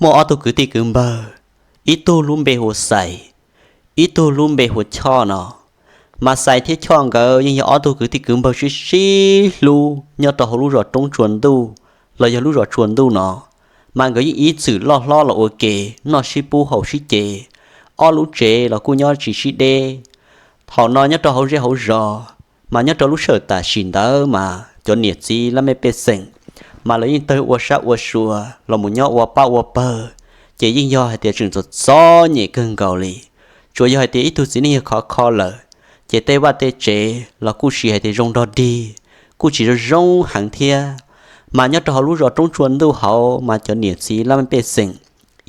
Muaj ob tug kwv tij kwv npawg, ib tug lub npe hu ua Xais, ib tug lub npe hu ua Choj no. Mas Xais thiab Choj nkawd yeej yog ob tug kwv tij kwv npawg sib sib hlub nyob rau hauv lub zos Roob Tsua Ntuj los yog lub zos Tsua Ntuj no. Mas nkawd yeej ib txwm loj hlob los ua ke, noj sib pub haus sib ce, ob lub tsev los kuj nyob tsis sib deb. Thaum no nyob rau hauv zej hauv zos, mas nyob rau lub sij hawm tam sim ntawd mas cov niam txiv laj mej pej xeem mas lawv yeej tawg ua sab ua sua los mus nyob ua pab ua pawg, ces yeej yog hais tias tseem txom txom nyem kawg nkaus li. Tsuas yog hais tias ib tug txiv neej yog khov kho lawm, ces tej vaj tej tsev los kuj siv hais tias zoo nrog dig, kuj tsis zoo zoo heev thiab. Mas nyob rau hauv lub zos Roob Tsua Ntuj hauv mas cov niam txiv laj mej pej xeem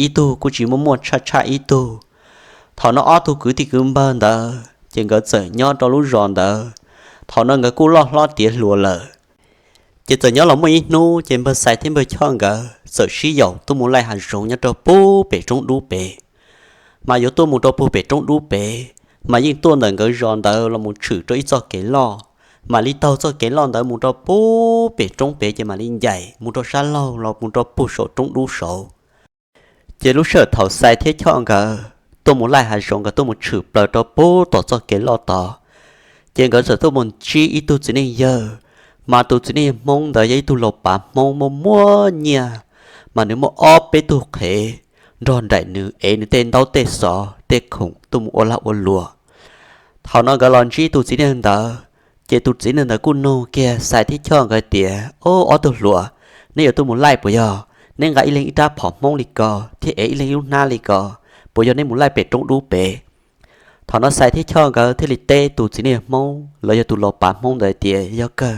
ib tug kuj tsis muaj muaj tshaj tshaj ib tug. Thaum no ob tug kwv tij kwv npawg ntawd ces nkawd txawm nyob rau lub zos ntawd. Thaum no nkawd kuj loj hlob tiav hluas lawm. Ces txawm nyob los muaj ib hnub ces npawg Xais thiab npawg Choj nkawd txawm sib yaum tuaj mus laij hav zoov nyob rau puag pem roob dub pem. Mas yuav tuaj mus rau puag pem roob dub pem, mas yeej tuaj ntawm nkawd zos ntawd los mus tshwm rau ib txoj kev loj, mam li taug txoj kev loj ntawd mus rau puag pem roob pem ces mam li ncaim mus rau sab laug los mus rau puag saum roob dub saud. Ces lub sij hawm thaum Xais thiab Choj nkawd tuaj mus laij hav zoov, nkawd tuaj mus tshwm plaws rau puag tom txoj kev loj tod, ces nkawd txawm tuaj mus ntsib ib tug txiv neej yawg. Mas tus txiv neej Hmoob ntawd yog ib tug laus pav Hmoob muaj muaj nyiaj, mas nws muaj ob peb tug qhev nrog nraim nws, ev nws tej ntaub tej xov tej khoom tuaj mus ua lag ua luam. Thaum no nkawd los ntsib tus txiv neej ntawd, ces tus txiv neej ntawd kuj nug kiag Xais thiab Choj nkawd tias, Ob, ob tug hluas, neb yuav tuaj mus laij puas yog? Neb nqa ib leeg ib rab phom Hmoob li ko thiab ev ib leeg ib lub hnab li ko, puas yog neb mus laij pem roob dub pem? Thaum no Xais thiab Choj nkawd thiaj li teb tus txiv neej Hmoob los yog tus laus pav Hmoob ntawd tias, Yog kawg,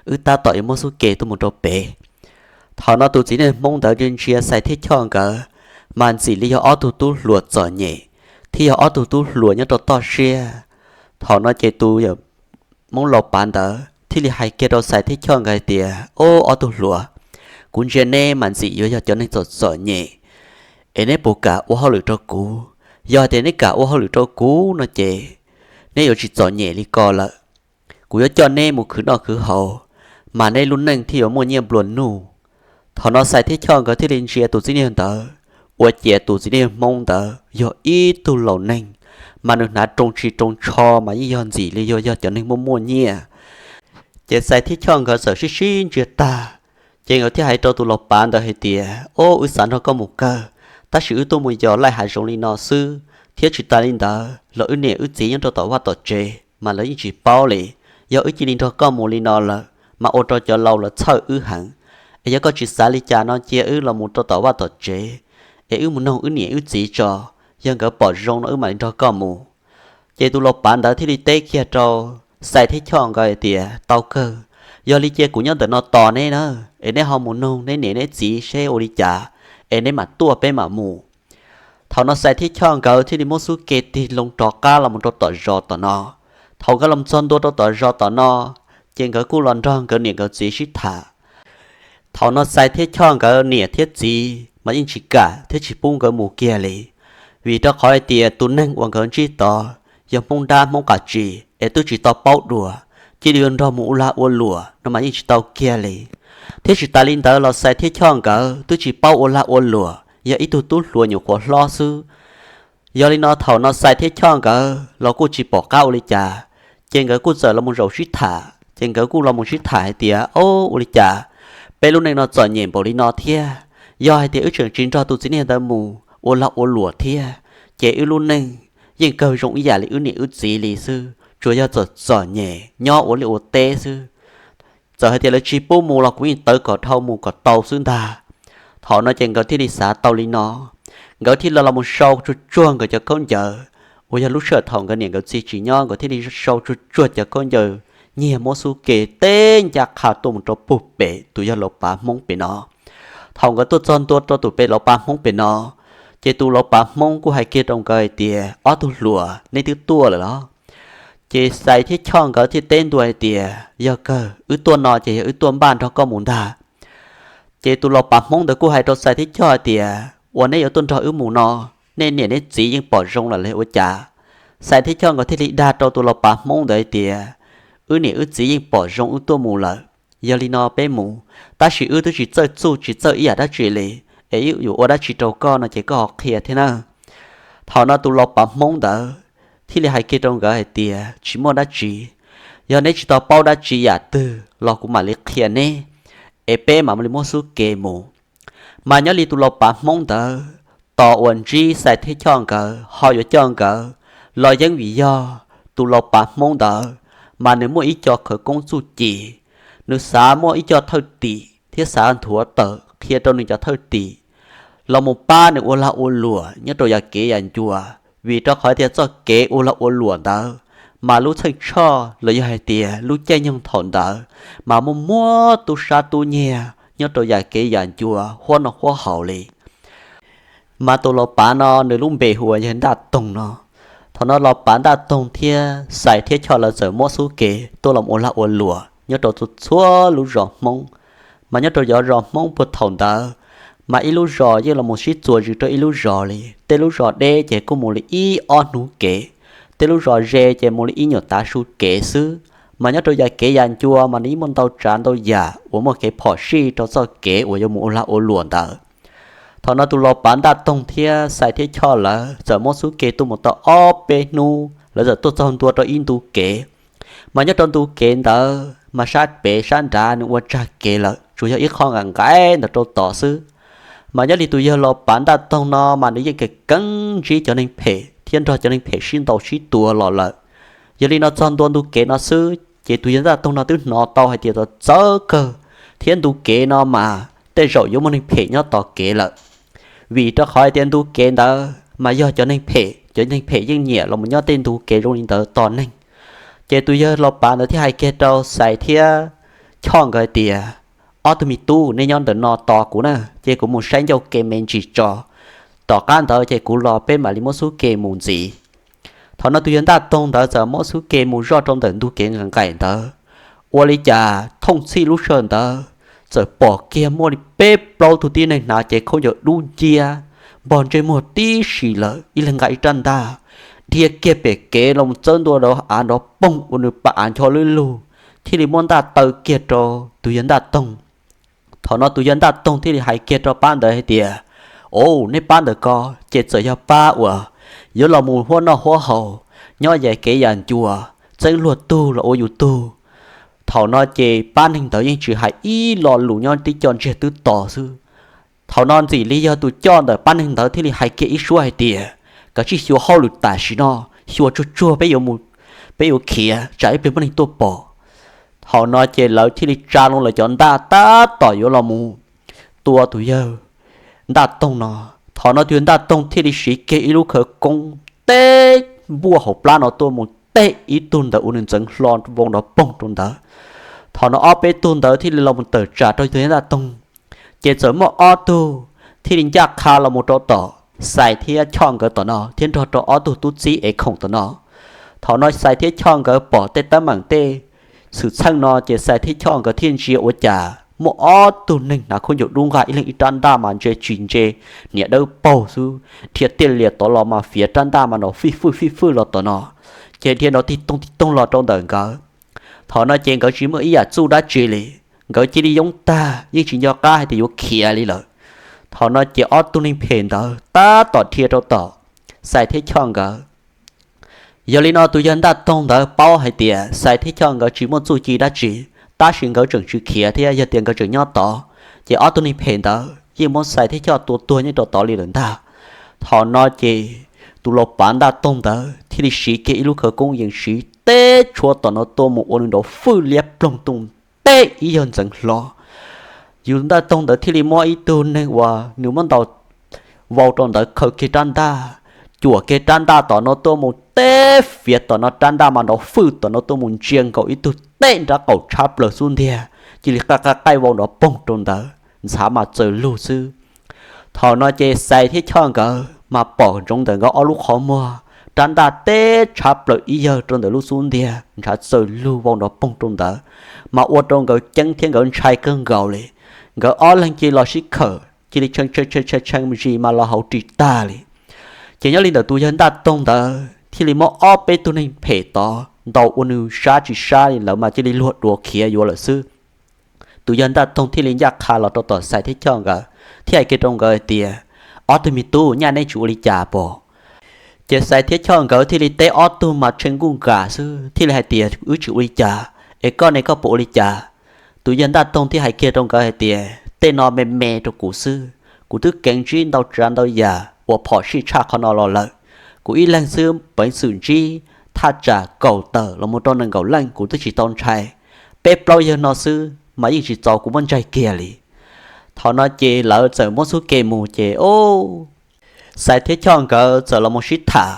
wb tab tom yuav muab xub ke tuaj mus rau pem. Thaum no tus txiv neej Hmoob ntawd ntsia ntsia Xais thiab Choj nkawd, mas ntxim li yog ob tug tub hluas txom nyem thiab yog ob tug tub hluas nyob rau toj siab. Thaum no ces tus yawm Hmoob laus pav ntawd thiaj li hais kiag rau Xais thiab Choj nkawd hais tias, Ob, ob tug hluas, kuv ntsia neb mas ntxim yuav yog cov neeg txom txom nyem, es neb puas kam ua hauj lwm rau kuv? Yog hais tias neb kam ua hauj lwm rau kuv no ces neb yuav tsis txom nyem li ko lawm. Kuv yuav coj neb mus khwv noj khwv haus, mas neb lub neej thiaj yuav muaj nyiaj nplua nuj. Thaum no Xais thiab Choj nkawd thiaj li ntsia tus txiv neej ntawd, ua ciav tus txiv neej Hmoob ntawd yog ib tug laus neeg, mas nws hnav roo tsis roo tsho mas yeej yog ntxim li yog, yog cov neeg muaj muaj nyiaj. Ces Xais thiab Choj nkawd txawm sib sib ntsia tag, ces nkawd thiaj hais rau tus laus pav ntawd hais tias, Ob, wb xav nrog koj mus kawg, tab sis wb tuaj mus yos laij hav zoov li no xwb, thiab tsis tas li ntawd los wb niam wb txiv nyob rau tom vaj tom tsev mas lawv yeej tsis paub li. Yog wb cia li nrog koj mus li no lawm mas ua rau cov laus lawv txhawj wb heev. Es yog koj tsis xav li cas no cia wb los mus rau tom vaj tom tsev, es wb mus noog wb niam wb txiv tso, yog nkawd pom zoo no wb mam li nrog koj mus. Ces tus laus pav ntawd thiaj li teb kiag rau Xais thiab Choj nkawd hais tias, Tau kawg, yog li cia kuv nyob ntawm no tos neb na, es neb ho mus noog neb niam neb txiv seb ua li cas, es neb mam tuaj peb mam mus. Thaum no Xais thiab Choj nkawd thiaj li muab xub ke tig loo rov qab los mus rau tom zos tom no. Thaum nkawd los txog ntua rau tom zos tom no, ces nkawd kuj los nrog nkawd niam nkawd txiv sib tham. Thaum no Xais thiab Choj nkawd niam thiab txiv mas yeej tsis kam thiab tsis pub nkawd mus kiag li, vim rau qhov hais tias tus neeg uas nkawd ntsib tod yog Hmoob dab Hmoob qas tsis es twb tsis tau paub dua, cia li yuav nrog mus ua lag ua luam no mas yeej tsis tau kiag li. Thiab tsis tas li ntawd los Xais thiab Choj nkawd twb tsis paub ua lag ua luam, yog ib tug tub hluas nyuam qhuav hlob xwb. Yog li no thaum no Xais thiab Choj nkawd los kuj tsis pom qab ua li cas, ces nkawd kuj txawm los mus zaum sib tham, ces nkawd kuj los mus sib tham hais tias, Ob, ua li cas peb lub neej no txom nyem npaum li no thiab? Yog hais tias wb tseem tsis nrog tus txiv neej ntawd mus ua lag ua luam thiab, ces wb lub neej yeej kawg zoo ib yam li wb niam wb txiv li xwb, tsuas yog txom txom nyem nyob ua liaj ua teb xwb. Txawm hais tias lawv tsis pub mus los kuv yeej tawv kom dhau mus kom tau xwb ntag. Thaum no ces nkawd thiaj li xav tau li no, nkawd thiaj li los mus sau tsuag tsuag nkawd cov khaub ncaws uas yog lub sij hawm thaum nkawd niam nkawd txiv tsis nyob, nkawd thiaj li sau tsuag tsuag cov khaub ncaws nyiag muab xub ke teb ncaj qha tuaj mus rau puag pem tus yog laus pav Hmoob pem no. Thaum nkawd tuaj txog ntua rau tus pem laus pav Hmoob pem no, ces tus laus pav Hmoob kuj hais kiag rau nkawd hais tias, Ob tug hluas, neb twb tuaj lawm los? Ces Xais thiab Choj nkawd thiaj teb ntua hais tias, Yog kawg, wb tuaj no ces yog wb tuaj npaj nrog koj mus ntag. Ces tus laus pav Hmoob ntawd kuj hais rau Xais thiab Choj hais tias, Uas neb yuav tuaj nrog wb mus no, nej niam neb txiv yeej pom zoo lawm los ua cas? Xais thiab Choj nkawd thiaj li dag rau tus laus pav Hmoob ntawd hais tias, Wb niam wb txiv yeej pom zoo wb tuaj mus lawm, yog li no peb mus, tab sis wb twb tsis txawj txuj tsis txawj ib yam dab tsi li, es wb yuav ua dab tsi rau koj no ces koj ho qhia thiab na. Thaum no tus laus pav Hmoob ntawd thiaj li hais kiag rau nkawd hais tias, Tsis muaj dab tsi, yog neb tsis tau paub dab tsi yam twg los kuv mam li qhia neb, es peb mam li muab xub ke mus. Mas nyob li tus laus pav Hmoob ntawd, tos uas ntsib Xais thiab Choj nkawd ho yuav coj nkawd los yeej vim yog tus laus pav Hmoob ntawd mas nws muaj ib co khawv koob txuj ci, nws xav muaj ib co thawj tim thiab xav nthuav tawm qhia rau nws cov thawj tim los mus pab nws ua lag ua luam nyob rau yam kev yam ncua. Vim rau qhov tias txoj kev ua lag ua luam ntawd mas lub txheej tshoj los yog hais tias lub caij nyoog thaum ntawd mas muaj muab tub sab tub nyiag nyob rau yam kev yam ncua huab noj huab haus li. Mas tus laus pav no nws lub npe hu ua yawg Ntaj Toog no. Thaum no laus pav Ntaj Toog thiab Xais thiab Choj lawv txawm muab xub ke tuaj los ua lag ua luam nyob rau txhua txhua lub zos Hmoob. Mas nyob rau yov zos Hmoob puag thaum ntawd, mas ib lub zos yeej los mus sib txuas zws rau ib lub zos li. Tej lub zos deb ces kuj mus li ib ob hnub kev, tej lub zos ze ces mus li ib nyuag tav su kev xwb. Mas nyob rau yam kev yam ncua mas nws yeej muaj ntau tsav ntau yam uas muaj kev phom sij rau txoj kev uas yuav mus ua lag ua luam ntawd. Thaum no tus laus pav Ntaj Toog thiab Xais thiab Choj lawv txawm muab xub ke tuaj mus tau ob peb hnub, lawv txawm tuaj txog ntua rau ib ntu kev. Mas nyob rau ntu kev ntawd mas sab pem sab nrad nws ua tsag kev lawm, tsuas yog ib qho nqaim nqaim ntawm rau tod xwb. Mas nyob li tus yawg laus pav Ntaj Toog no mas nws yeej keev keev ntsib cov neeg phem thiab nrog cov neeg phem sib ntaus sib tua los lawm. Yog li no txog ntua ntu kev no xwb ces tus yawg Ntaj Toog no twb hnov tau hais tias txawv txawv kawg, thiab ntu kev no mas tej zaum yuav muaj neeg phem nyob tos kev lawm. Vim rau qhov hais tias ntu kev ntawd mas yog cov neeg phem, cov neeg phem yeej nyiam los nyob tej ntu kev zoo li ntawd tos neeg. Ces tus yawg laus pav ntawd thiaj hais kiag rau Xais thiab Choj nkawd tias, Ob tug me tub, nej nyob ntawm no tos kuv na, ces kuv mus saib ncauj ke me ntsis tso. Tom qab ntawd ces kuv los peb mam li muab xub ke mus ntxiv. Thaum no tus yawg Ntaj Toog ntawd txawm muab xub ke mus zoj rau ntawm ntu kev nqaim nqaim ntawd. Ua li cas thooj txhij lub sij hawm ntawd txawm pom kiag muaj li peb plaub tug tib neeg hnav cev khaub ncaws dub nciab, npog ntsej muag tib si lawm, ib leeg nqa ib rab ntaj, dhia kiag pem kev los txawb ntua rau av nrov poog ua nws pam av ncho lwb lug, thiaj li muab ntaj taw kiag rau tus yawg Ntaj Toog. Thaum no tus yawg Ntaj Toog thiaj li hais kiag rau pab ntawd hais tias, Au, nej pab ntawm ko ces txawm yog pab uas yuav los mus huab noj huab haus, nyob yam kev yam ncua, txeeb luag tug los ua yus tug. Thaum no ces pab neeg ntawd yeej tsis hais ib lo lus, nyob tib co ntsiag twb to xwb. Thaum no ntxim li yog tus coj ntawm pab neeg ntawd thiaj li hais kiag ib suab hais tias, Kav tsij xyuas hauj lwm tam sim no, xyuas tsuag tsuag peb yuav mus, peb yuav khiav tsam ib pliag muaj neeg tuaj pom. Thaum no ces lawv thiaj li tsa loo lawv cov ntaj tab tom yuav los mus tua tus yawg Ntaj Toog no. Thaum no tus yawg Ntaj Toog thiaj li siv kiag ib lub khawv koob teb npuaj hauv plab no tuaj mus teb ib tug ntawd ua nws ntxeev hlo vau nrov poog rau ntawd. Thaum no ob peb tug ntawd thiaj li los mus tawm tsam rau tus yawg Ntaj Toog. Ces txawm muaj ob tug thiaj li ncaj qha los mus rau tom Xais thiab Choj nkawd tom no thiab nrog rau ob tug tub txib ev khoom tom no. Thaum no Xais thiab Choj nkawd pom tej teeb meem tej xwm txheej no ces Xais thiab Choj nkawd thiaj ntsia ua cas muaj ob tug neeg hnav khaub ncaws dub nqa ib leeg ib rab ntaj mas ntse tsis ntse, niam dawb paug xwb, dhia tiaj lias tod los mas fiav rab ntaj mas nrov fij fwj fij fwj los tom no, ces dhia nrov tig toog tig toog los rau ntawm nkawd. Thaum no ces nkawd tsis muaj ib yam txuj dab tsi li, nkawd cia li yoob tag yeej tsis nco qab hais tias yuav khiav li lawm. Thaum no ces ob tug neeg phem ntawd tab tom dhia rau tom Xais thiab Choj nkawd. Yog li no tus yawg Ntaj Toog ntawd paub hais tias Xais thiab Choj nkawd tsis muaj txuj ci dab tsi, tab sis nkawd tseem tsis khiav thiab yog tias nkawd tseem nyob tod ces ob tug neeg phem ntawd yeej muab Xais thiab Choj tua tuag nyob rau tod li lawm ntag. Thaum no ces tus laus pav Ntaj Toog ntawd thiaj li siv kiag ib lub khawv koob yees siv teb tshuav tom no tuaj mus ua nws nrov fwj liab ploog tuaj teb ib yawg ntxeev hlo. Yus Ntaj Toog ntawd thiaj li muab ib tug neeg uas nws muab ntaus vau rau ntawd khaws kiag rab ntaj, cuam kiag rab ntaj tom no tuaj mus teb fiav tom no rab ntaj mas nrov fwj tom no tuaj mus ntsia nkaus ib tug teb nrab qaum tshab plaws xub ntiag, cia li qaij qaij qaij vau nrov poog rau ntawd ntxhav mas txaws lug xwb. Thaum no ces Xais thiab Choj nkawd mas pom ntsoov ntawm nkawd ob lub qhov muag, rab ntaj teb tshab plaws ib yawg rau ntawm lub xub ntiag ntshav txaws lug vau nrov poog rau ntawd, mas ua rau nkawd ceeb thiab nkawd ntshai kawg nkaus li. Nkawd ob leeg cia li los sib khawm cia li tshee tshee tshee tshee zis mas los hauv ris tag li. Ces nyob li ntawm tus yawg Ntaj Toog ntawd thiaj li muab ob peb tug neeg phem tod ntaus ua nws sab tsis sab li lawv mas cia li luag dua khiav yuav lawm xwb. Tus yawg Ntaj Toog thiaj li ncaj qha los rau tom Xais thiab Choj nkawd thiab hais kiag rau nkawd hais tias, ob tug me tub, nyaj neb tsis ua li cas pom? Ces Xais thiab Choj nkawd thiaj li teb ob tug mas tsheej nkuj nkas xwb thiaj li hais tias, wb tsis ua li cas, es koj ne, koj puas ua li cas? Tus yawg Ntaj Toog thiaj hais kiag rau nkawd hais tias, tej no me me rau kuv xwb, kuv twb keev ntsib ntau tsav ntau yam uas phom sij tshaj qhov no los lawm. Kuv ib leeg xwb peev xwm ntsib thaj tsam kaum tawm los mus rau nees nkaum leej kuv twb tsis tau ntshai. Peb plaub yawg no xwb mas yeej tsis txaus kuv muab ntsaig kiag li. Thaum no ces lawv txawm muab xub ke mus ces, o, Xais thiab Choj nkawd txawm los mus sib tham,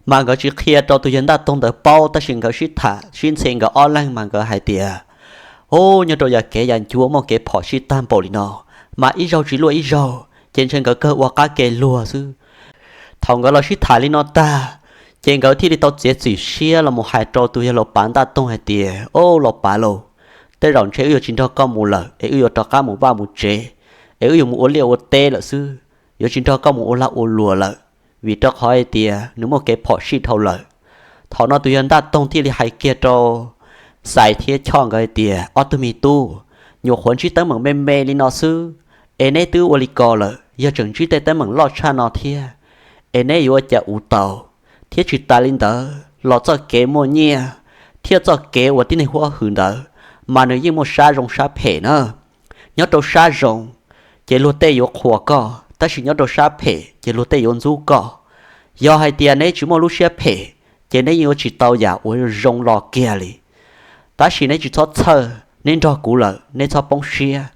mas nkawd tsis qhia rau tus yawg Ntaj Toog ntawd paub, tab sis nkawd sib tham sib ntxhi nkawd ob leeg mas nkawd hais tias, o, nyob rau yam kev yam ncua muaj kev phom sij tag npaum li no, mas ib zaug tsis luaj ib zaug ces ntshe nkawd kawg ua qab ke luag xwb. Thaum nkawd los sib tham li no tag, ces nkawd thiaj li tau txiav txim siab los mus hais rau tus yawg Laus Pav Ntaj Toog hais tias, o, Laus Pav lauj, tej zaum ntshe wb yuav tsis nrog koj mus lawm es wb yuav rov qab mus vaj mus tsev, es wb yuav mus ua liaj ua teb lawm xwb, yuav tsis nrog koj mus ua lag ua luam lawm, vim rau qhov hais tias nws muaj kev phom sij dhau lawm. Thaum no tus yawg Ntaj Toog thiaj li hais kiag rau Xais thiab Choj nkawd hais tias, ob tug me tub, nyuam qhuav ntsib teeb meem me me li no xwb, es neb twb ua li ko lawm, yog tseem ntsib tej teeb meem loj tshaj no thiab, es neb yuav ua cas ua tau? Thiab tsis tas li ntawd los txoj kev muaj nyiaj thiab txoj kev uas tib neeg huab hwm ntawd, mas nws yeej muaj sab zoo sab phem na. Nyob rau sab zoo, ces luag tej yuav qhuas koj, tab sis nyob rau sab phem ces luag tej yuav ntxub koj. Yog hais tias neb tsis muaj lub siab phem, ces neb yeej yuav tsis tau yam uas zoo los kiag li. Tab sis neb tsis txhob txhawj, neb nrog kuv lawm neb txhob poob siab.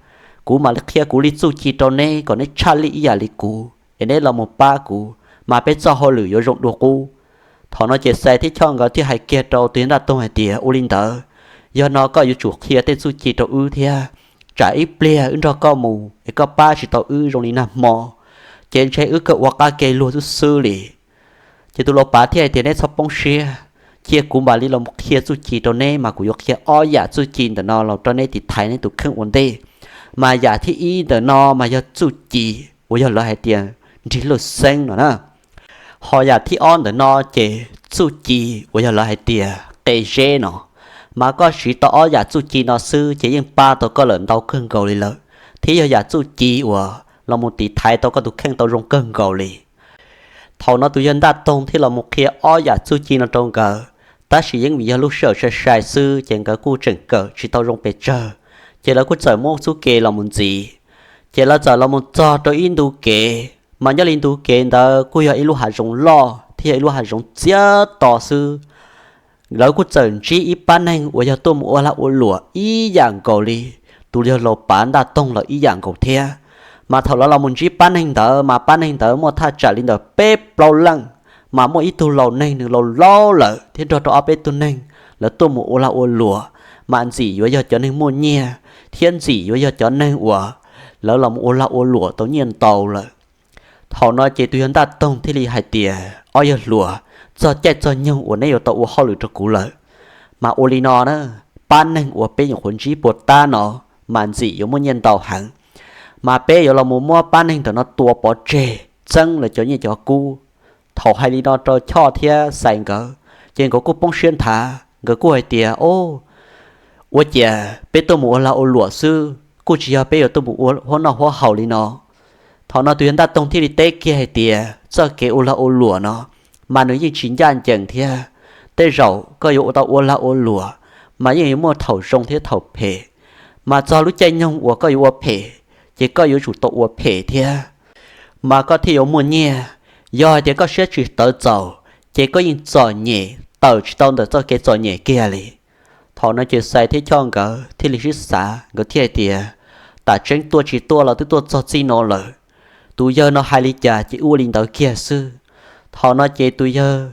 Kuv mam li qhia kuv li txuj ci rau neb kom neb tshaj lij ib yam li kuv es neb los mus pab kuv, mas peb txoj hauj lwm yuav zoo dua qub. Thaum no ces Xais thiab Choj nkawd thiaj hais kiag rau tus yawg Ntaj Toog hais tias, ua li ntawd, yog no koj yuav tsum qhia tej txuj ci rau wb thiab, tsam ib pliag wb nrog koj mus es koj pab tsis tau wb zoo li nag hmo, ces ntshe wb kawg ua qab ke luag xwb xwb li. Ces tus Laus Pav thiaj hais tias, neb txhob poob siab, cia kuv mam li los qhia txuj ci rau neb, mas kuv yuav qhia ob yam txuj ci ntawm no los rau neb tiv thaiv neb tus kheej ua ntej. Mas yam thib ib ntawm no mas yog txuj ci uas yog lawv hais tias nrig lwj xeeb no na. Ho yam thib ob ntawm no ces txuj ci uas yog lawv hais tias qe zeb no. Mas koj siv tau ob yam txuj ci no xwb ces yeej pab tau koj lawm ntau kawg nkaus li lawm, thiab yog yam txuj ci uas los mus tiv thaiv tau koj tus kheej tau zoo kawg nkaus li. Thaum no tus yawg Ntaj Toog thiaj los mus qhia ob yam txuj ci no rau nkawd, tab sis yeej vim yog lub sij hawm sai sai xwb ces nkawd kuj tseem kawm tsis tau zoo pes tsawg, ces lawv kuj txawm muab txuj ke los mus ntxiv. Ces lawv txawm los mus txog rau ib ntu kev, mas nyob li ntu kev ntawd kuj yog ib lub hav zoov loj thiab yog ib lub hav zoov txiab to xwb. Lawv kuj txawm ntsib ib pab neeg uas yog tuaj mus ua lag ua luam ib yam nkaus li tus yawg Laus Pav Ntaj Toog lawm ib yam nkaus thiab. Mas thaum lawv los mus ntsib pab neeg ntawd mas pab neeg ntawd muaj thaj tsam li ntawm peb plaub leej, mas muaj ib tug laus neeg nws laus laus lawm thiab nrog rau ob peb tug neeg lawv tuaj mus ua lag ua luam, mas ntxim yuav yog cov neeg muaj nyiaj thiab ntxim yuav yog cov neeg uas lawv los mus ua lag ua luam tau nyiaj ntau lawm. Thaum no ces tus yawg Ntaj Toog thiaj li hais tias, ob yawg hluas, txog caij txog nyoog uas neb yuav tau ua hauj lwm rau kuv lawm. Mas ua li no na, pab neeg uas peb nyuam qhuav ntsib puas tab no, mas ntxim yuav muaj nyiaj ntau heev. Mas peb yuav los mus muab pab neeg ntawm no tua pov tseg txeeb lawv cov nyiaj cov kub. Thaum hais li no rau Choj thiab Xais nkawd, ces nkawd kuj poob siab nthav, nkawd kuj hais tias, o, ua ciav peb tuaj mus ua lag ua luam xwb, kuj tsis yog peb yuav tuaj mus ua huab noj huab haus li no. Thaum no tus yawg Ntaj Toog thiaj li teb kiag hais tias, txoj kev ua lag ua luam no, mas nws yeej tsis ncaj ncees thiab. Tej zaum koj yuav ua tau ua lag ua luam, mas yeej yuav muaj thaum zoo thiab thaum phem. Mas txog lub caij nyoog uas koj yuav ua phem, ces koj yuav tsum tau ua phem thiab, mas koj thiaj yuav muaj nyiaj. Yog hais tias koj siab tsis tawv txaus, ces koj yeej txom nyem tawm tsis tau ntawm txoj kev txom nyem kiag li. Thaum no ces Xais thiab Choj nkawd thiaj li sib xav, nkawd thiaj hais tias, tam tseeb tuaj tsis tuaj los twb tuaj txog txij no lawm, tus yawg no hais li cas ces ua li ntawd kiag xwb. Thaum no ces tus yawg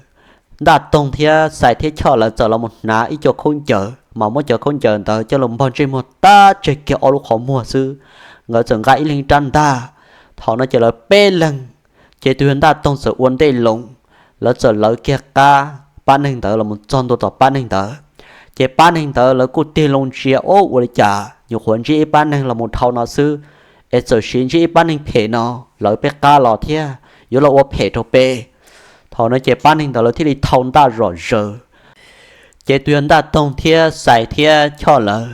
Ntaj Toog thiab Xais thiab Choj lawv txawm los mus hnav ib co khaub ncaws, mas muab cov khaub ncaws ntawd coj los npog ntsej muag tab tseg kiag ob lub qhov muag xwb. Nkawd txawm nqa ib leeg rab ntaj. Thaum no ces lawv peb leeg, ces tus yawg Ntaj Toog txawm ua ntej loo, lawv txawm lawv kiag qab pab neeg ntawd los mus txog ntua tom pab neeg ntawd. Ces pab neeg ntawd lawv kuj tig loo ntsia, o, ua li cas nyuam qhuav ntsib ib pab neeg los mus dhau no xwb, es txawm siv ntsib ib pab neeg phem no lawv peb qab los thiab yuav los ua phem rau peb. Thaum no ces pab neeg ntawd lawv thiaj li thau ntaj zom zaws. Ces tus yawg Ntaj Toog thiab Xais thiab Choj lawv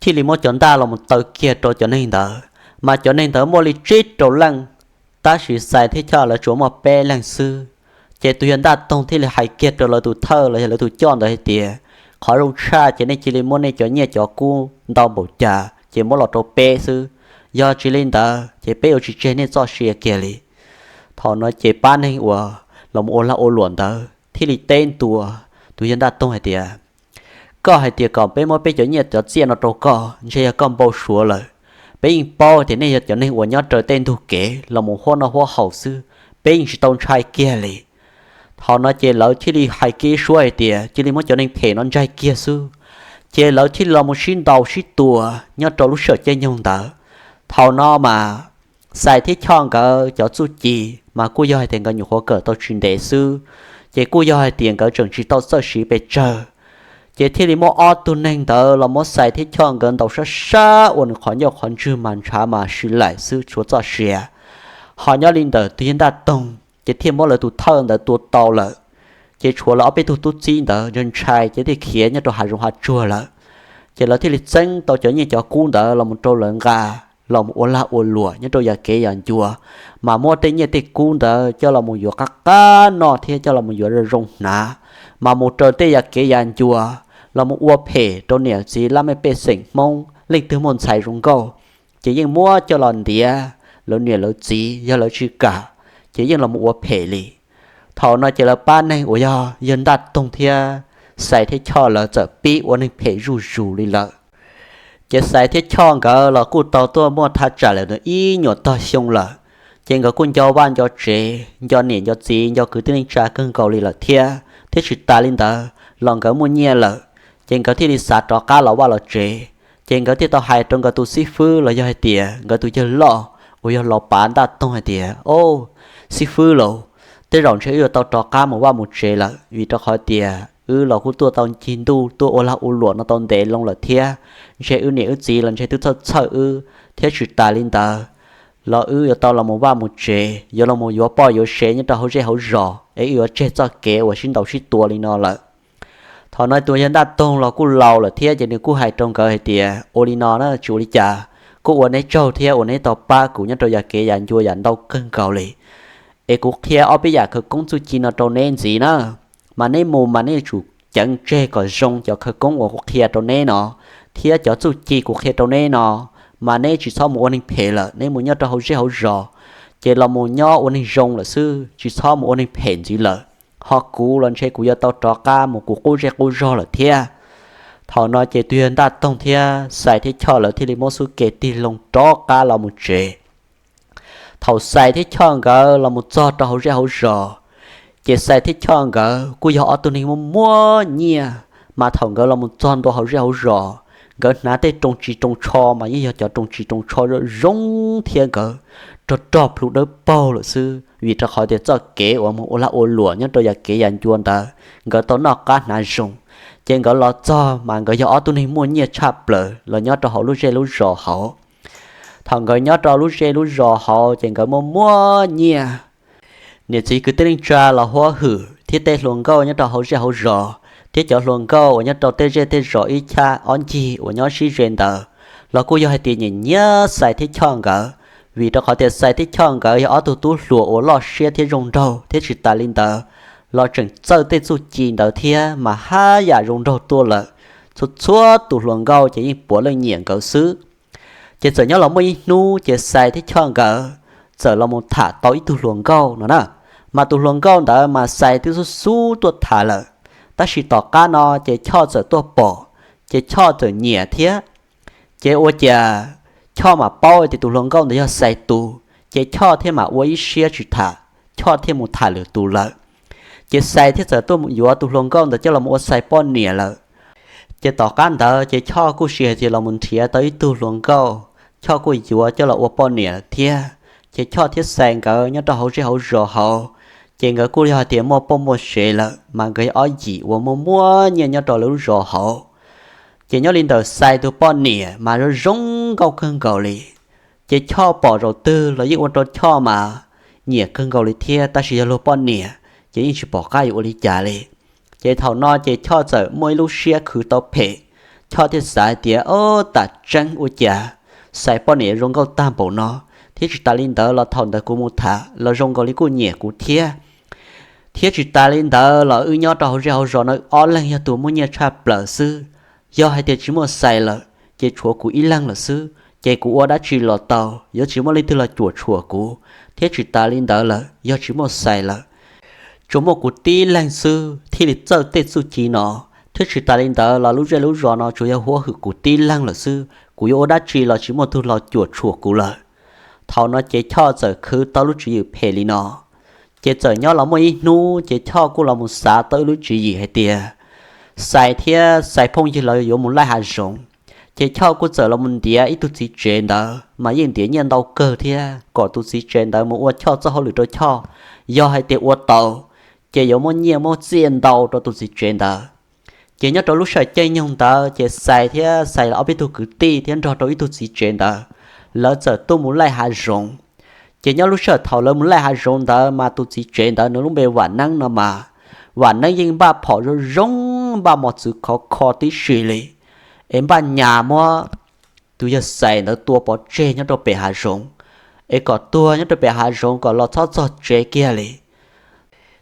thiaj li muab cov ntaj los mus taw kiag rau cov neeg ntawd, mas cov neeg ntawd muaj li tsib rau leej, tab sis Xais thiab Choj lawv tsuas muaj peb leeg xwb. Ces tus yawg Ntaj Toog thiaj li hais kiag rau lawv tus thawj los yog lawv tus coj ntawd hais tias, qhov zoo tshaj ces nej cia li muab nej cov nyiaj cov kub ntau npaum cas ces muab los rau peb xwb, yog tsis li ntawd ces peb yuav tsis tseg nej txoj sia kiag li. Thaum no ces pab neeg uas los mus ua lag ua luam ntawd thiaj li teb ntua tus yawg Ntaj Toog hais tias, koj hais tias kom peb muab peb cov nyiaj cov txiaj no rau koj, ntshe yog koj npau suav lawm. Peb yeej paub tias nej yog cov neeg uas nyob raws tej ntug kev los mus huab noj huab haus xwb, peb yeej tsis tau ntshai kiag li. Thaum no ces lawv thiaj li hais kiag ib suab hais tias cia li muab cov neeg phem no ntsaig kiag xwb. Ces lawv thiaj li los mus sib ntaus sib tua nyob rau lub sij hawm caij nyoog ntawd. Thaum no mas Xais thiab Choj nkawd cov txuj ci mas kuj yog hais tias nkawd nyuam qhuav kawm tau tsis ntev xwb, ces kuj yog hais tias nkawd tseem tsis tau txawj siv pes tsawg. Ces thiaj li muaj ob tug neeg ntawd los muab Xais thiab Choj nkawd ntaus sab sab ua nws qhov ncauj qhov ntswg mas ntshav mas si laim xwb tshuav txoj sia. Ho nyob li ntawm tus yawg Ntaj Toog ces thiaj muab lawv tus thawj ntawd tua tau lawm. Ces tshuav lawv ob peb tug tub txib ntawd ntshai ntshai ces thiaj khiav nyob rau hav zoov hav tsuag lawm. Ces lawv thiaj li txeeb tau cov nyiaj cov kub ntawd los mus rau lawv nqa los mus ua lag ua luam nyob rau yam kev yam ncua, mas muab tej nyiaj tej kub ntawd coj los mus yuav qab qab noj thiab coj los mus yuav zoo zoo hnav, mas mus raws tej yam kev yam ncua los mus ua phem rau niam txiv laj mej pej xeem Hmoob, leej twg muaj ntxhais zoo nkauj ces yeej muab coj los ntiav lawv niam lawv txiv, yog lawv tsis kam ces yeej los mus ua phem li. Thaum no ces lawv pab neeg uas yog yawg Ntaj Toog thiab Xais thiab Choj lawv txawm pib ua neeg phem zuj zus li lawm. Ces Xais thiab Choj nkawd los kuj tau tuaj muaj thaj tsam lawm ntawm ib nyuam tog xyoo lawm. Ces nkawd kuj nco vaj nco tsev, nco niam nco txiv, nco kwv tij neej tsa kawg nkaus li lawm thiab. Thiab tsis tas li ntawd los nkawd muaj nyiaj lawm, ces nkawd thiaj li xav rov qab los vaj los tsev. Ces nkawd thiaj tau hais rau nkawd tus xib fwb los yog hais tias nkawd tus yawg loj uas yog Los Pav Ntaj Toog hais tias, o, xib fwb lauj, tej zaum ntshe wb yuav tau rov qab mus vaj mus tsev lawm, vim rau qhov tias wb los kuj tuaj tau ncig ntuj tuaj ua lag ua luam no tau ntev loo lawm thiab. Ntshe wb niam wb txiv los ntshe twb txhawj txhawj wb, thiab tsis tas li ntawd los wb yuav tau los mus vaj mus tsev, yuav los mus yuav poj yuav sev nyob rau hauv zej hauv zos es wb yuav tseg txoj kev uas sib ntaus sib tua li no lawm. Thaum no tus yawg Ntaj Toog los kuj laus lawm thiab ces nws kuj hais rau nkawd hais tias, ua li no na, tsis ua li cas, kuj ua neb tsaug thiab uas neb tau pab kuv nyob rau yam kev yam ncua yam ntau kawg nkaus li. Es kuv qhia ob peb yam khawv koob txuj ci no rau neb ntxiv na, mas neb mus mas neb yuav tsum ceev tseg kom zoo cov khawv koob uas kuv qhia rau neb no, thiab cov txuj ci kuv qhia rau neb no, mas neb tsis txhob mus ua neeg phem lawm, neb mus nyob rau hauv zej hauv zos, ces los mus nyob ua neeg zoo lawm xwb, tsis txhob mus ua neeg phem ntxiv lawm. Ho kuv los ntshe kuv yuav tau rov qab mus kuv qub zej qub zog lawm thiab. Thaum no ces tus yawg Ntaj Toog thiab Xais thiab Choj lawv thiaj li muab xub ke tig loo rov qab los mus tsev. Thaum Xais thiab Choj nkawd los mus txog rau hauv zej hauv zos, ces Xais thiab Choj nkawd kuj yog ob tug neeg muaj muaj nyiaj, mas thaum nkawd los mus txog ntua hauv zej hauv zos, nkawd hnav tej roo tsis roo tsho mas yeej yog cov roo tsis roo tsho zoo zoo thiab nkawd rog rog plhu dawb paug lawm xwb, vim rau qhov tias txoj kev uas mus ua lag ua luam nyob rau yam kev yam ncua ntawd nkawd tau noj qab hnav zoo. Ces nkawd los txog mas nkawd yog ob tug neeg muaj nyiaj tshaj plaws los nyob rau hauv lub zej lub zos hauv. Thaum nkawd nyob rau lub zej lub zos hauv ces nkawd muaj muaj nyiaj. Niam txiv kwv tij neej tsa los huab hwm thiab tej hluas nkauj nyob rau hauv zej hauv zos thiab cov hluas nkauj uas nyob rau tej zej tej zos ib chab ob ncig uas nyob sib ze ntawd los kuj yog hais tias nyiam nyiam Xais thiab Choj nkawd, vim rau qhov tias Xais thiab Choj nkawd yog ob tug tub hluas uas loj siab thiab zoo nraug, thiab tsis tas li ntawd los tseem txawj tej txuj ci ntawd thiab mas haj yam zoo nraug tuaj lawm. Txhua txhua tus hluas nkauj ces yeej puav leej nyiam nkawd xwb. Ces txawm nyob los muaj ib hnub ces Xais thiab Choj nkawd txawm los mus tham tau ib tug hluas nkauj no na. Mas tus hluas nkauj ntawd mas Xais twb xub xub tuaj tham lawm, tab sis tom qab no ces Choj txawm tuaj pom, ces Choj txawm nyiam thiab. Ces ua cas Choj mam paub tias tus hluas nkauj ntawd yog Xais tus, ces Choj thiaj mam ua ib siab tsis tham, Choj thiaj mus tham lwm tus lawm. Ces Xais thiaj txawm tuaj yuav tus hluas nkauj ntawd coj los ua Xais poj niam lawm. Ces tom qab ntawd ces Choj kuj siv hais tias los mus nrhiav tau ib tug hluas nkauj, Choj kuj yuav coj los ua poj niam lawm thiab. Ces Choj thiab Xais nkawd nyob rau hauv zej hauv zos hauv, ces nkawd kuj yog hais tias muaj poj muaj sev lawm, mas nkawd yog ob yim uas muaj muaj nyiaj nyob rau lawv lub zos hauv. Ces nyob li ntawm Xais tus poj niam mas zoo zoo nkauj kawg nkaus li. Ces Choj pom zaum twg los yeej ua rau Choj mas nyiam kawg nkaus li thiab, tab sis yog luag poj niam ces yeej tsis pom qab yuav ua li cas li. Ces thaum no ces Choj txawm muaj ib lub siab khwv tau phem, Choj thiaj xav hais tias, Ob, tam tseeb ua cas Xais poj niam zoo nkauj tag npaum no, thiab tsis tas li ntawd los thaum ntawd kuv mus tham los zoo nkaus li kuj nyiam kuv thiab. Thiab tsis tas li ntawd los wb nyob rau hauv zej hauv zos no ob leeg yog tus muaj nyiaj tshaj plaws xwb. Yog hais tias tsis muaj Xais lawm ces tshuav kuv ib leeg lawm xwb, ces kuv ua dab tsi los tau, yuav tsis muaj leej twg los cuam tshuam kuv. Thiab tsis tas li ntawd lawm, yog tsis muaj Xais lawm, tsuas muaj kuv tib leeg xwb thiaj li txawj tej txuj ci no. Thiab tsis tas li ntawd los lub zej lub zos no tsuas yog huab hwm kuv tib leeg lawm xwb, kuv yuav ua dab tsi los tsis muaj tug los cuam tshuam kuv lawm. Thaum no ces Choj txawm khwv tau lub tswv yim phem li no. Ces txawm nyob los muaj ib hnub ces Choj kuj los mus xav tau ib lub tswv yim hais tias Xais thiab Xais phooj ywg lawv yuav mus laij hav zoov. Ces Choj kuj txawm los mus ntiav ib tug txiv tsev ntawd mas yeej ntiav nyiaj ntau kawg thiab, kom tus txiv tsev ntawd mus ua Choj txoj hauj lwm rau Choj. Yog hais tias ua tau, ces yuav muab nyiaj muab txiaj ntau rau tus txiv tsev ntawd. Ces nyob rau lub sij hawm caij nyoog ntawd ces Xais thiab Xais ob peb tug kwv tij thiab nrog rau ib tug txiv tsev ntawd, lawv txawm tuaj mus laij hav zoov. Ces nyob lub sij hawm thaum lawv mus laij hav zoov ntawd mas tus txiv tsev ntawd nws lub npe Vam Neeb no mas, Vam Neeb yeej npaj phom zoo zoo, npaj mos txwv khov kho tib si li, es npaj nyas muab tus yawg Xais ntawd tua pov tseg nyob rau pem hav zoov, es kom tuag nyob rau pem hav zoov kom los txhob txog tsev kiag li.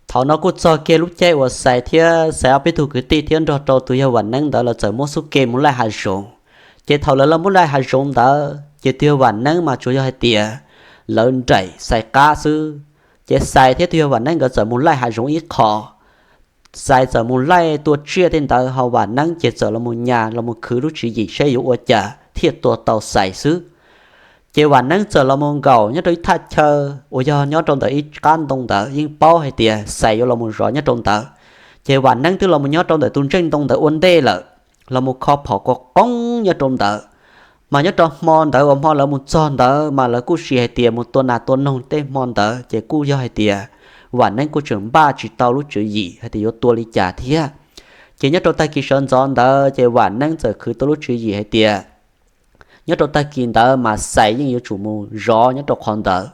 Thaum no kuj txog kiag lub caij uas Xais thiab Xais ob peb tug kwv tij thiab nrog rau tus yawg Vam Neeb ntawd lawv txawm muab xub ke mus laij hav zoov. Ces thaum lawv los mus laij hav zoov ntawd ces tus yawg Vam Neeb mas tsuas yog hais tias lawv nraim Xais qab xwb. Ces Xais thiab tus yawg Vam Neeb nkawd txawm mus laij hav zoov ib qho. Xais txawm mus laij tua tsiaj tej ntawd, ho Vam Neeb ces txawm los mus nyas los mus khwv lub tswv yim saib yuav ua cas thiaj tua tau Xais xwb. Ces Vam Neeb txawm los mus nkaum nyob rau ib thaj chaw uas yog nyob rau ntawm ib qab ntoo ntawd, yeej paub hais tias Xais yuav los mus zov nyob rau ntawd. Ces Vam Neeb twb los mus nyob rau ntawm tus ntseej ntoo ntawd ua ntej lawm, los mus kho phom qoob qoob nyob rau ntawd. Mas nyob rau hmo ntawd uas hmo lawv mus txog ntawd mas lawv kuj sim hais tias mus tua nas tua noog tej hmo ntawd, ces kuj yog hais tias Vam Neeb kuj tseem npaj tsis tau lub tswv yim hais tias yuav tua li cas thiab. Ces nyob rau tag kis sawv ntxov ntawd ces Vam Neeb txawm khwv tau lub tswv yim hais tias nyob rau tag kis ntawd mas Xais yeej yuav tsum mus zov nyob rau qhov ntawd.